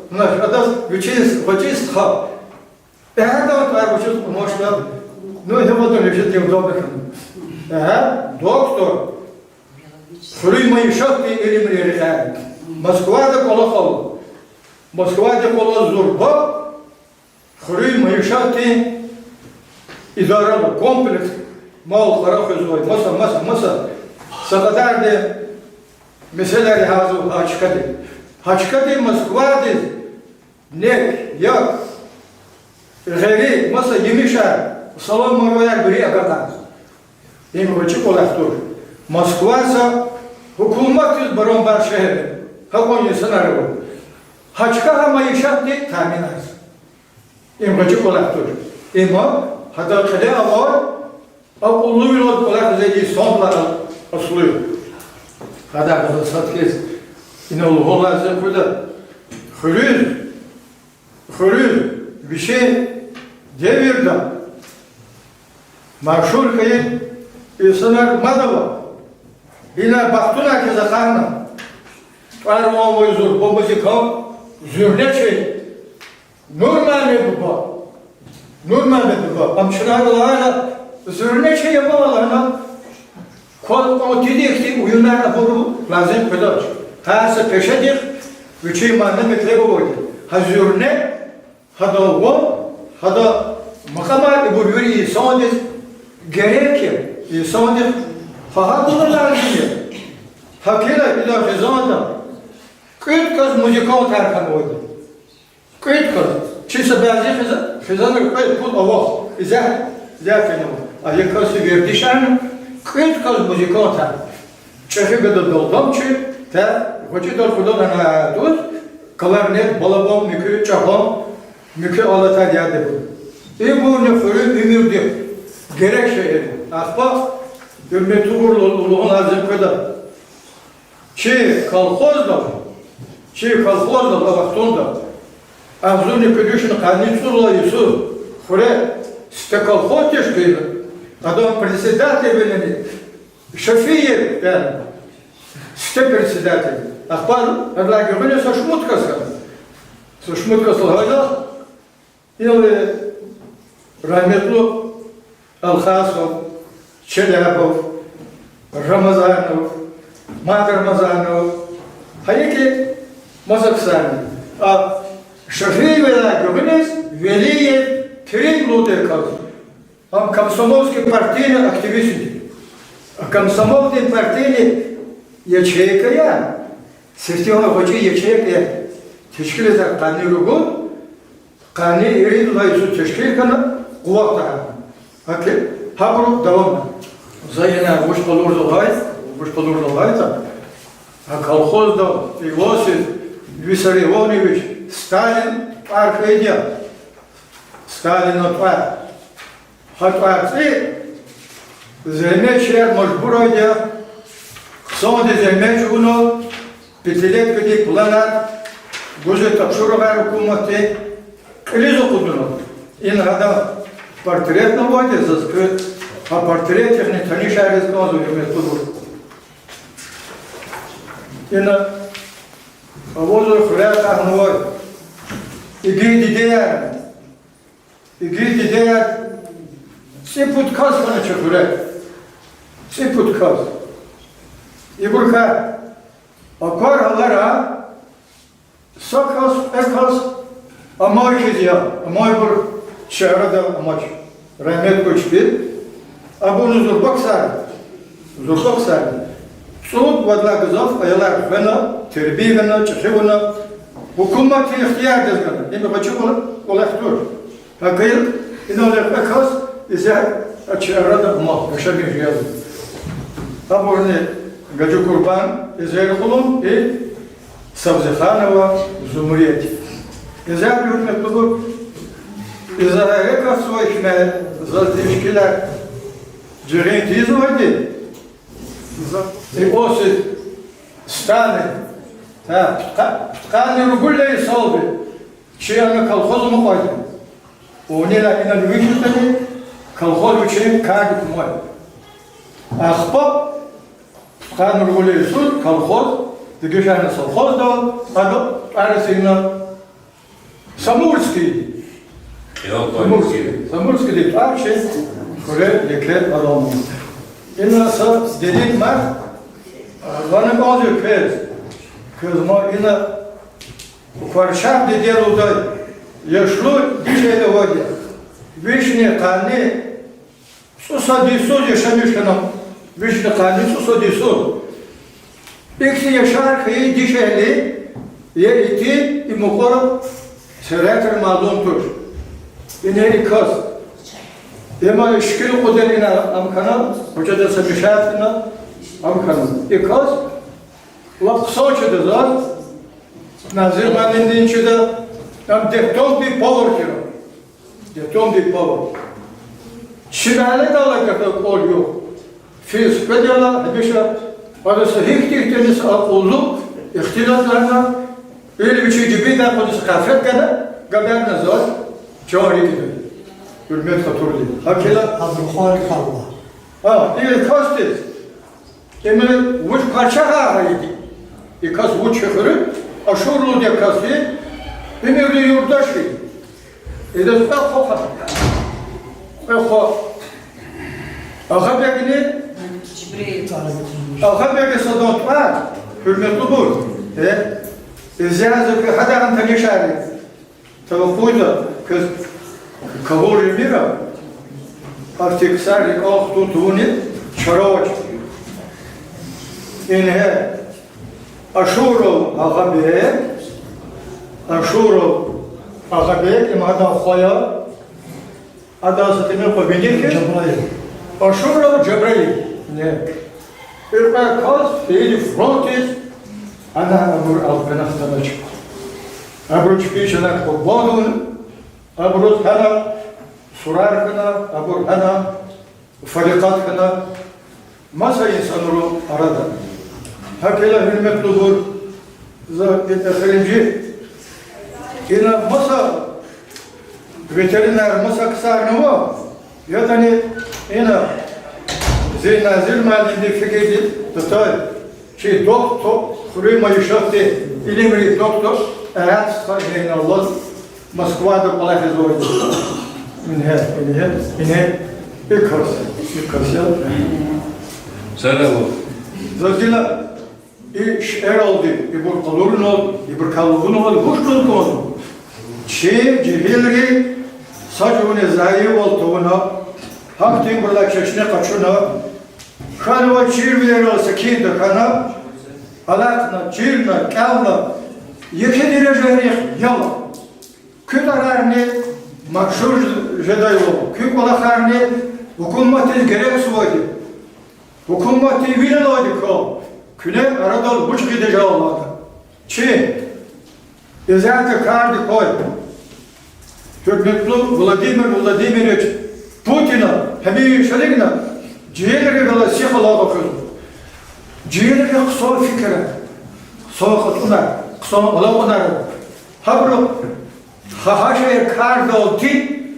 кьуна, адаз вичиз, гъвечӀи стха. Эгьадан тӀвар вучиз кьунвачтӀа, ну, гьевадан вичиз неудобно хьана. Эгьа, доктор, хуьруьн майишатдин илимрин рекьяй. Москвада кӀвалахал. Москвада кӀвалахал зурба хуьруьн майишатдин идара ава, комплекс, мал-къара хуьзвай, маса, маса, маса, са кьадарди месэлаяр гьазур гьа чкадиз. Гьа чкадиз Москвадиз нек, як, гъери, маса емишар, салам-марваяр вири агакьарзава. Им гъвечӀи кӀвалах туш. Москва са гьукуматдиз барабар шегьер я. Гьакьван инсанар ава. Гьа чка гьа майишатди таъминарзава. Им гъвечӀи кӀвалах туш. Им гьадан кьиле авай акьуллувилелди кӀвалахзавай инсандилай аслу я. Гьадахъ галаз сад хьиз ина лугьун лазим я куьда, хуьруьз, хуьруьз вичин девирда машгьур хьайи инсанар мад ава. Ина бахтунар хьиз акъатна, тӀвар-ван авай зурба музыкант, зуьрнечи Нурмамед буба. Нурмамед буба. Ам чна лагьана, зуьрнечи я лагьана, кваз кьван тиди ихьтин уюнар авур лазим къведач. Гьар са пешедихъ вичин мана-метлеб авайди. Гьа зуьрне, гьадан ван, гьадан макьамар ибур вири инсандиз герек я, инсандихъ пагьа гуз лазим я. ГьакӀ хьайила, идан хизанда кьвед кас музыкантар хьанвайди. Кьвед кас. Чи са бязи хиза-, хизанра кьвед-пуд авахь, исятда зяф фенва. А я кас вердишарна, кьвед кас музыкантар. ЧӀехи гада далдамчи, та гъвечӀидал хъуьлана дуст, кларнет, балабан, муькуь чӀагъан, муькуь алатар ядеба. Ибурни хуьруьн уьмуьрдихъ герек шейэр я. Ахпа, гьуьрметлубур, лу-, лугьун лазим къведа. Чи колхоздал, чи колхоздал а вахтунда агъзурни кӀуьд вишни къанни цӀуд лагьай йисуз хуьре сифте колхоз тешкилна, адан председателвилини Шафиев, яни, сифте председатель. Ахпа адалай гуьгъуьниз са шумуд кас хьана. Са шумуд кас лагьайла, Или рагьметлу Алхасов, Челябов, Рамазанов, Мад Рамазанов, гьа икӀ маса ксарни. А Шафиевилай гуьгъуьниз Велиев Керим лугьудай кас. Ам комсомольский партийный активист я. А комсомолдин партийный ячейка я. Сифтегьан гъвечӀи ячейка я. Тешкилиз къанни ругуд, къанни ирид лагьай йисуз тешкил хьана, къуват тагьана. ГьакӀ, гьабуру давамна. За ина вуч къалурзавай, вуч къалурзавайтӀа, а колхозда Иосиф Виссарионович Сталин тӀвар хьайиди я. Сталина тӀвар. Гьа тӀварцӀи зегьметчияр мажбурайди я хъсанди зегьмет чӀугуна, пятилеткадин планар гуз, тапшуругъар гьукуматдин кьилиз акъудуна. Ина гьадан портретни авайди я, заз куь гьа портретдихъни танишариз кӀанзава, гьуьрметлубур. Ина авазва хуьряй акьахнавай игит дидеяр. Игит дидеяр цӀипуд кас хьана чи хуьре. ЦӀипуд кас. Ибурукай аквар гьалара са кас, кьве кас амай хьиз я, амайбур чи арада амач. Рагьмет хьуй чпи. Абурни зурба ксар, зурба ксар. ЦӀуд-вад лагьай гзаф аялар хвена, тербия гана, чӀехи авуна, гьукуматдин ихтиярдиз гана. Им гъвечӀи кӀвалах туш. ГьакӀ хьайила, инал кьве кас исятда чи арада амач, яшамиш жезва. Абурни Гажи Курбан, Эзер Хулум и Савзиханова Зумрет. Эзер, гьуьрметлубур, и за гьерекатзавай хьи, заз тешкилар жигъин тийизвайди, за Иосиф Сталин, гьа, пудкъа-, пудкъанни ругуд лагьай йисалди чи ана колхоз амукьайди. Вунила инал вишнатани колхоз вичин кардик кумай. Ахпа пудкъанни ругуд лагьай йисуз колхоз Дегишани совхоздал, ада тӀвар эцигна Самурскийди. Кьел Самурский. Самурскийди тӀвар чи хуьре еке аламни. Ина са дидед мад, а, ван кӀанзава квез. Квез ма ина Кварчагъ дидед лугьудай яшлу дишегьли авайди я. Вишни къанни цӀусад йисуз яшамиш хьана, вишни къанни цӀусад йисуз. Ихьтин яшар хьайи дишегьли я итим, и мукьвара сергьятра малум туш. Ина и кас. Има шикил кьудар ина ам хьана, гьучада са мешатна ам хьана. И кас лап хъсан чида заз, Назир муаллимдин чида, ам детдомдин повар тир. Детдомдин повар. Чи мягьледал гатана кӀвал югъ. Физ хкведайла, гьамиша, ада са гьихьтин-гьихьтин са акьуллу, ихтилатарна, или вичин жибиндай къуз са къафет гана, гадарна заз, чан рикӀида. Гьуьрмет хатурди. Гьакила Абрухари халла. А, или касдиз. Им вуч Кварчагъа гьайиди? И кас вуч хуьруьн? Ашур лугьудай кас я, им ирид юлдаш я. Идаз кьве хва хьана. Кьве хва. Агъабегни, Агъабег Садон тӀвар, гьуьрметлубур, э, изяз гьадагъан танишари. Тавакъуйда квез кагьул жемир, ахьтин ксар рикӀел хтун тавуни чара авач. Ингье, Ашуров Агъабег, Ашуров Агъабег, им гьадан хва я, адан са тӀимил хва вини хьиз, Жабраил. Ашуров Жабраил. Не. Иркьван кас фейили фронтдиз, ана абур алкьвена хтанач. Абуру чпин чанар къурбанд авуна, абуруз гьана сурар хьана, абур гьана фарикъат хьана, маса инсанрин арада. Гьакила, гьуьрметлубур, за эхиримжи, ина маса ветеринар, маса ксарни ава, ятӀани ина зи Назир муаллимдин фикирдиз татай, чи доктор, хуьруьн майишатдин илимрин доктор Агьат стха генерал Москвада кӀвалахзавайди. Ингье, ингье, ингье, и кас, и кас я. Сараву. Заз гила и шииралди, ибур къалурунал, ибур калубунал вуч лугьун кӀанзава? Чи жегьилри са жуьрени зайивал тавуна, гьахьтинбурулай чешне къачуна, хьанвай чирвилерал секин тахьана, алахъна, чирна, кӀелна, еке дережайрихъ яла. Куь тӀварарни машгьур жедайвал, куь кӀвалахарни гьукуматдиз герекзавайди, гьукуматдин вилелайди квал, куьне арадал вуч гъидай жал алатӀа? Чи изятда кардик квай гьуьрметлу Владимир Владимирович Путина гьамишаликна жегьилрихъ галаз сихал алахъзава. Жегьилрихъ хъсан фикирар, хъсан кьатӀунар, хъсан алакьунар. Гьабуру гьа-гьа шейэр кардалди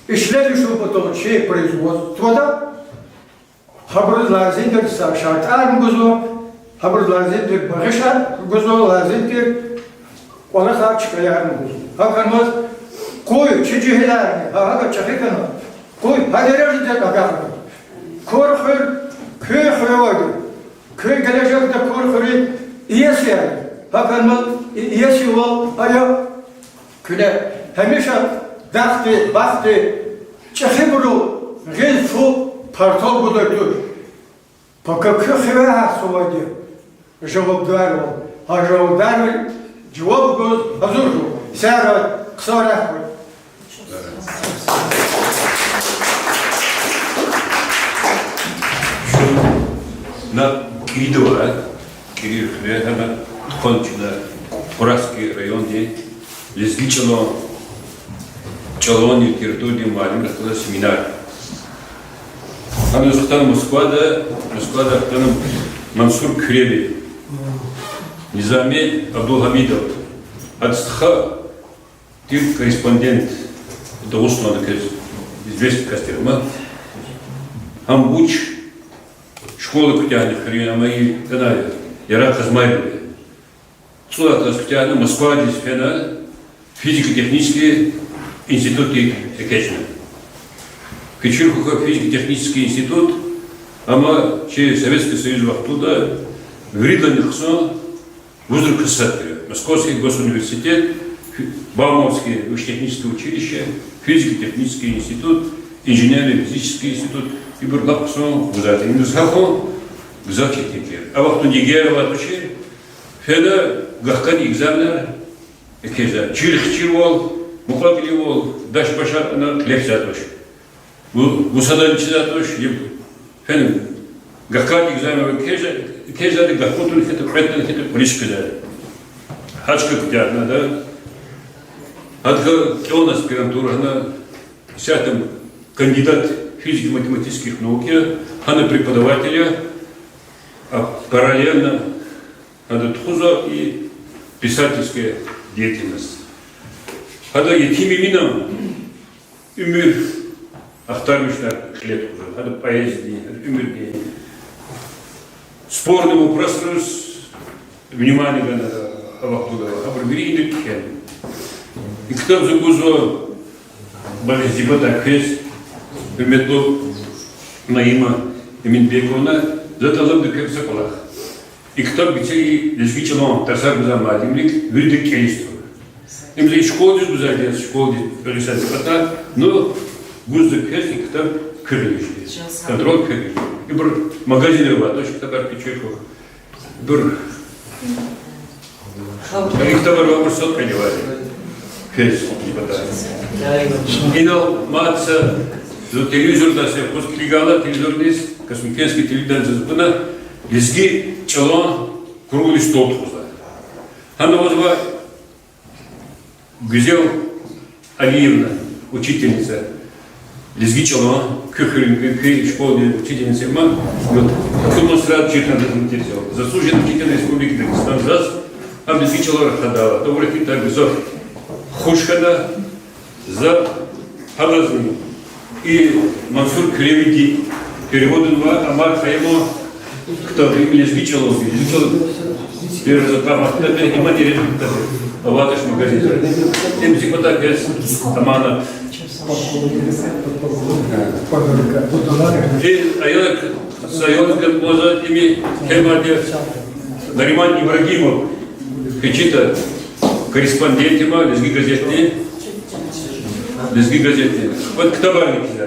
ишлемишун патал чи производствода гьабуруз лазим тир са шартӀарни гузва, гьабуруз лазим тир багъишар гузва, лазим тир кӀвалахар, чкаярни гузва. ГьакӀ хьанваз къуй чи жегьиларни гьа гьакӀа чӀехи хьана, къуй гьа дережада агакьарна. Кур хуьр куь хуьр авайди, куь гележегда Кур хуьруьн иеси я. ГьакӀ хьанваз и иесивал ая, куьне гьамиша дахди, бахтди, чӀехибуру гъил фу партал гудай туш. Пака куь хиве гьахьзавайди жавабдарвал, гьа жавабдарвал жаваб гуз гьазур жув. Сагърай, хъсан рехъ хьуй. На кӀиридавай, кӀирир хуьре, гьана тухвана чна Кураский районди лезги чӀалан, чӀаланни литературадин муаллимрихъ галаз семинар. Гьаниз хтана Москвада, Москвада хтана Мансур Куьреви, Низами Абдулгьамидов, ада стха тир корреспондент Дагъустанда, квез известный кас тир ам. Гьам вуч школа куьтягьна хуьруьн, ама и гьана я, Яракь Къазмайрова. ЦӀуд лагьай класс куьтягьна, Москвадиз фена, физико-технический институтдик экечӀна. Куьн чир хьухь, физико-технический институт, амма чи Советский Союз вахтунда виридалайни хъсан вузрикай сад тир: Московский госуниверситет, фи-, Бауманское высшее техническое училище, физико-технический институт, инженерно-физический институт, ибур лап хъсан вузар тир. Иниз гьахьун гзаф четин тир. А вахтунда ЕГЭ авай тушир, фена гагькъан экзаменар экечӀзавай. Чир хчирвал, мукьва-кьиливал, даш-баш атӀана кьиле физвай туш. Ву-, вусадан чизвай туш, иб-, фена гагькъан экзаменар экечӀзавайди, гагькъун туна хьайитӀа, кьвед туна хьайитӀа, кьулухъ къвезвайди. Гьа чка куьтягьна ада. Гьадакай кӀелна аспирантура, гьана исятда кандидат физико-математических наук я, гьана преподаватель я, а параллельно гьада тухузва и писательская деятельность. Гьада Етим Эминан уьмуьр ахтармишунар кьиле тухузва. Гьада поэзиядин, гьада уьмуьрдин спорный вопросриз внимание гана а вахтунда, абур вири иниз кхьена. И ктаб за гузва бадиз зи патай квез, гьуьрметлу Наима Эминбековна, за тӀалабда квехъ са кӀвалах. И ктаб гици и лезги чӀалан тарсар гузвай муаллимрик вирида кӀелиз тур. Им за и школадиз гузвайди я, школадиз кӀелиз са патай, ну, гузва квез и ктаб куьгъуьниз. Контроль куьгъуьниз. Ибур магазинра авайди туш, ктабар куьн чир хьухь. Ибур, и ктабар авайбур сад кӀелзавайди я. Квез, зи патай. Инал мад са, зун телевизордиз са юкъуз килигайла, телевизордиз, Космодемьянский телевидениедиз акуна, лезги чӀалан круглый стол тухузва. Гьана авазва Гуьзел Алиевна, учительница, лезги чӀалан, куь хуьр-, куь школадин учительница ма, вот, акун масрат чирна дазматирзава. Заслуженный учитель Республики Дагестан заз, ам лезги чӀалал рахадайла, тавурик итар гзаф хуш хьана, за гьадазни и Мансур Куьревиди переводнавай Амар Хайяман ктаб, им лезги чӀалал, лезги чӀалал. Первый за памятка, има дережа ктаб. Аваташ магазин. Им зи патай квез аманат. И аял, са аял ганваза, им кемади Нариман Ибрагимов, кичита корреспондент има Лезги газетдин, Лезги газетдин. Вот ктабарни кхьизва.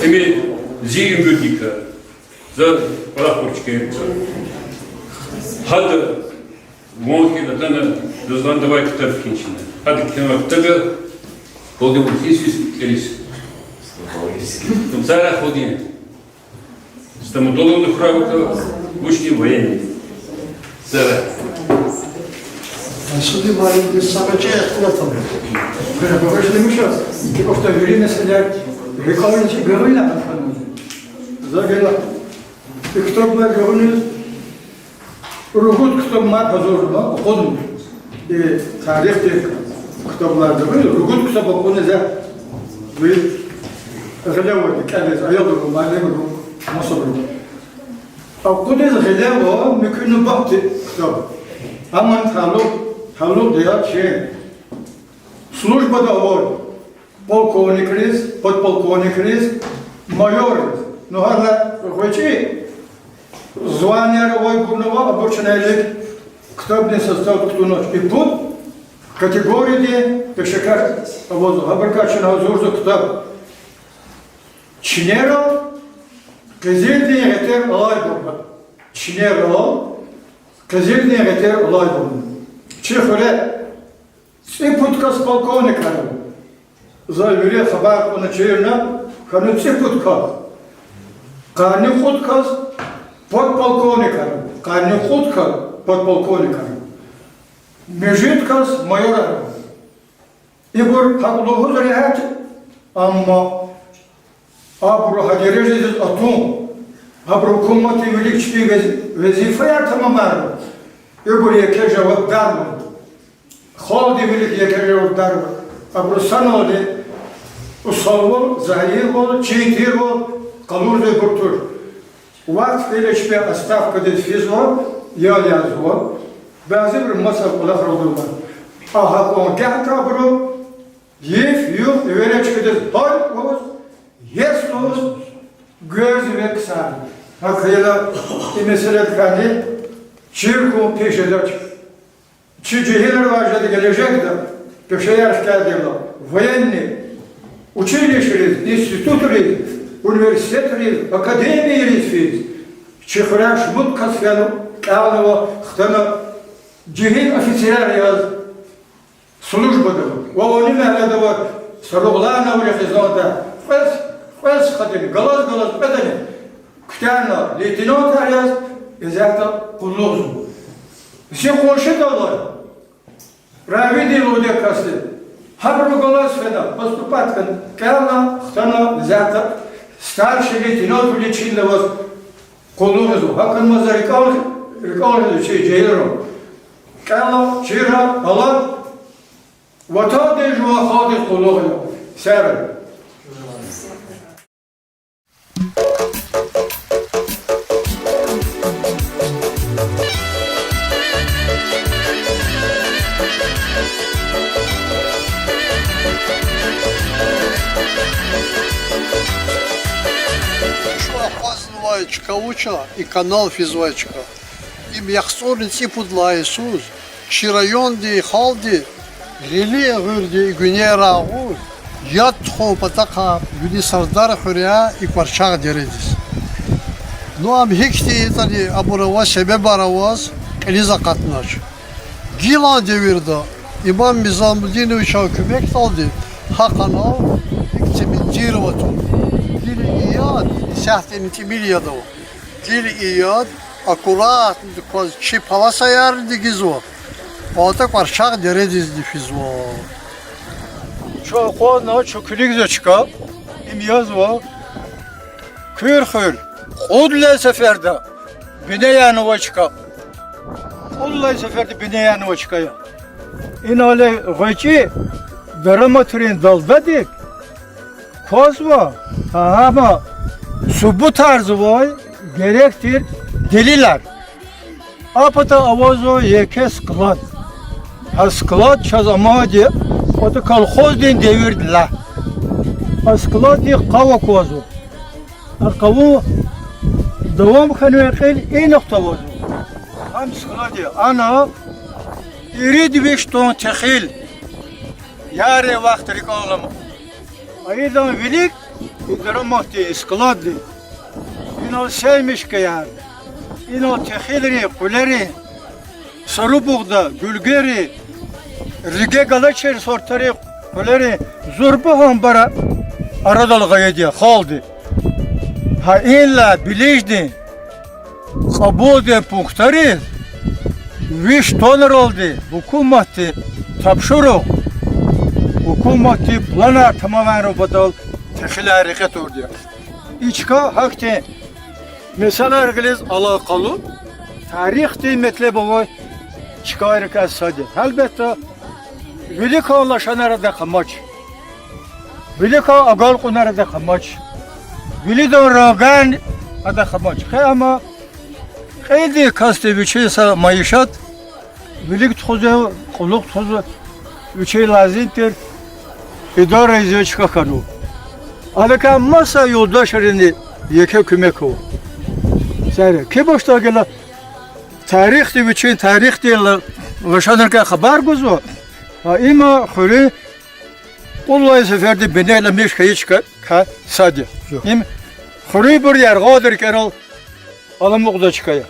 Им зи уьмуьрдикай за кӀвалах кьурчкер. Гьада ван хьайила атана, заз лагьана, давай ктаб кхьин чна. Гьада кхьенва ктаб, халкьдин вучиз физ кӀелиз. Зара халкьдин стоматологни хьурай вуч, вучни военный. Зара. Сади муаллимди са кӀвалах ахтармиш. Бегьер баваржни муша, икӀ вахтунда вири месэлаяр рикӀелай чи гуьгъуьна хьанва. За гила и ктабар гуьгъуьниз, ругуд ктаб мад гьазурнава, акъудна. И тарихдин ктабар гуьгъуьниз, ругуд ктаб акъудна за, ви гъиле авайди кӀелиз, аялрин, муаллимрин, масабурун. Акъудиз гъиле ава муькуь нубатдин ктаб. Амма талукь, талукь я чи службада авай полковникриз, подполковникриз, майорриз. Ну, гьарда гъвечӀи званияр авайбурни ава, абур чна вилик ктабдин составда кутунач. И пуд категориядин пешекар авазва. Гьабурукай чна гьазурзава ктаб. Чинерал къизилдин гъетер алайбур. Чинерал къизилдин гъетер алайбур. Чи хуьре цӀипуд кас полковникар ава. За вири хабар кьуна чирна, хьана цӀипуд кас. Къанни кьуд кас подполковникар ава. Къанни кьуд кас подполковникар ава. Муьжуьд кас майорар ава. Ибур гьакӀ лугьуз регьят, амма абуру гьа дережадиз атун, абуру гьукуматдин вилик чпин вез-, везифаяр тамамарна, ибур еке жавабдарвал, халкьдин вилик еке жавабдарвал, абуру саналди усалвал, загьирвал, чин тирвал къалурзавайбур туш. Вахт хьайила чпи отставкадиз физва, ял язва. Бязибуру маса кӀвалахралди ава. Агьа кьван гагьда абуру йиф-югъ эвере чкадиз гьай лугьуз, ес лугьуз гвезва ксар. ГьакӀ хьайила и месэладикайни чир хьун пис жедач. Чи жегьилривай жеди гележегда пешеяр хкядайла, военный училищейриз, институтриз, университетриз, академийриз физ, чи хуьряй шумуд кас фена, кӀелнава, хтана жегьил офицерар яз службада ва вуни мягьледа ва Саругълана Вали хизанда кьве, кьве стхадини, галаз-галаз кьведани куьтягьна лейтенантар яз, исятда къуллугъзава. Зи къуншидал алай Равидин лугьудай касди, гьабуру галаз фена, поступать хьана, кӀелна, хтана, исятда старший лейтенантвиле чинна аваз къуллугъзава. ГьакӀ хьана за рикӀел, рикӀел хкида чи жегьилрин: кӀела, чира, алад, ватандиз жуван халкьдиз къуллугъ ая. Сагърай. Чун акъвазнавай чка вуч я, и канал физвай чка. Им яхцӀурни цӀипуд лагьай йисуз чи райондин халкьди гъили гъуьрди гуьнейрай агъуз, яд тухун патахъай вини Сардар хуьряй и Кварчагъ дередиз. Ну, ам гьихьтин ятӀани абур аваз, себебар аваз кьилиз акъатнач. Гилан девирда Имам Низамудиновичан куьмекдалди гьа канал икӀ цементировать авуна. Гила и яд, исятдани тӀимил яд ава. Гила и яд аккуратно кваз чи полосаярни дегизва, пата Кварчагъ дередизни физва. Чун акъвазнавай, чун килигзавай чка, им язва Куьр хуьр, кьуд лагьай сеферда бине яна авай чка. Кьуд лагьай сеферда бине яна авай чка я. Иналай гъвечӀи дараматрин далдадик квазва, гьа, гьама субутарзавай герек тир делилар. А пата авазва еке склад. Гьа склад чаз амайди я, ада колхоздин девирдилай. А складдик къав аквазва. А къавун давам хьанвай кьил инихъ авазва. Гьам склад я, ана ирид виш тонн техил, ярин вахт рикӀел алама. А идан вилик, и дараматдин, и складдин, инал семечкаяр, инал техилрин, къуьлерин, сару бугъда, гуьлгери, риге галачир сортарин къуьлерин зурба гьамбар арадал гъайиди я халкьди. Гьа инлай Билиждин кьабулдин пунктариз виш тоннаралди гьукуматди тапшуругъ, гьукуматдин планар тамамарун патал техилар рекье турди я. И чка гьахьтин месэлайрихъ галаз алакъалу, тарихдин метлеб авай чкайрикай сад я. Гьелбетда, виликан лашанар адахъ амач. Виликан агалкьунар адахъ амач. Вилидан раган адахъ амач. Къе амма кьилди касди вичин са майишат вилик тухузва, кьулухъ тухузва, вичин лазим тир идара ийизвай чка хьанва. Адакай маса юлдашрини еке куьмек ава. Сари, куь башда гила тарихди, вичин тарихдин ла-, лашанрикай хабар гузва, а има хуьруьн кьуд лагьай сеферда бине аламиш хьайи чкайрикай сад я. Им хуьруьбур яргъалди рикӀерал аламукьзавай чка я.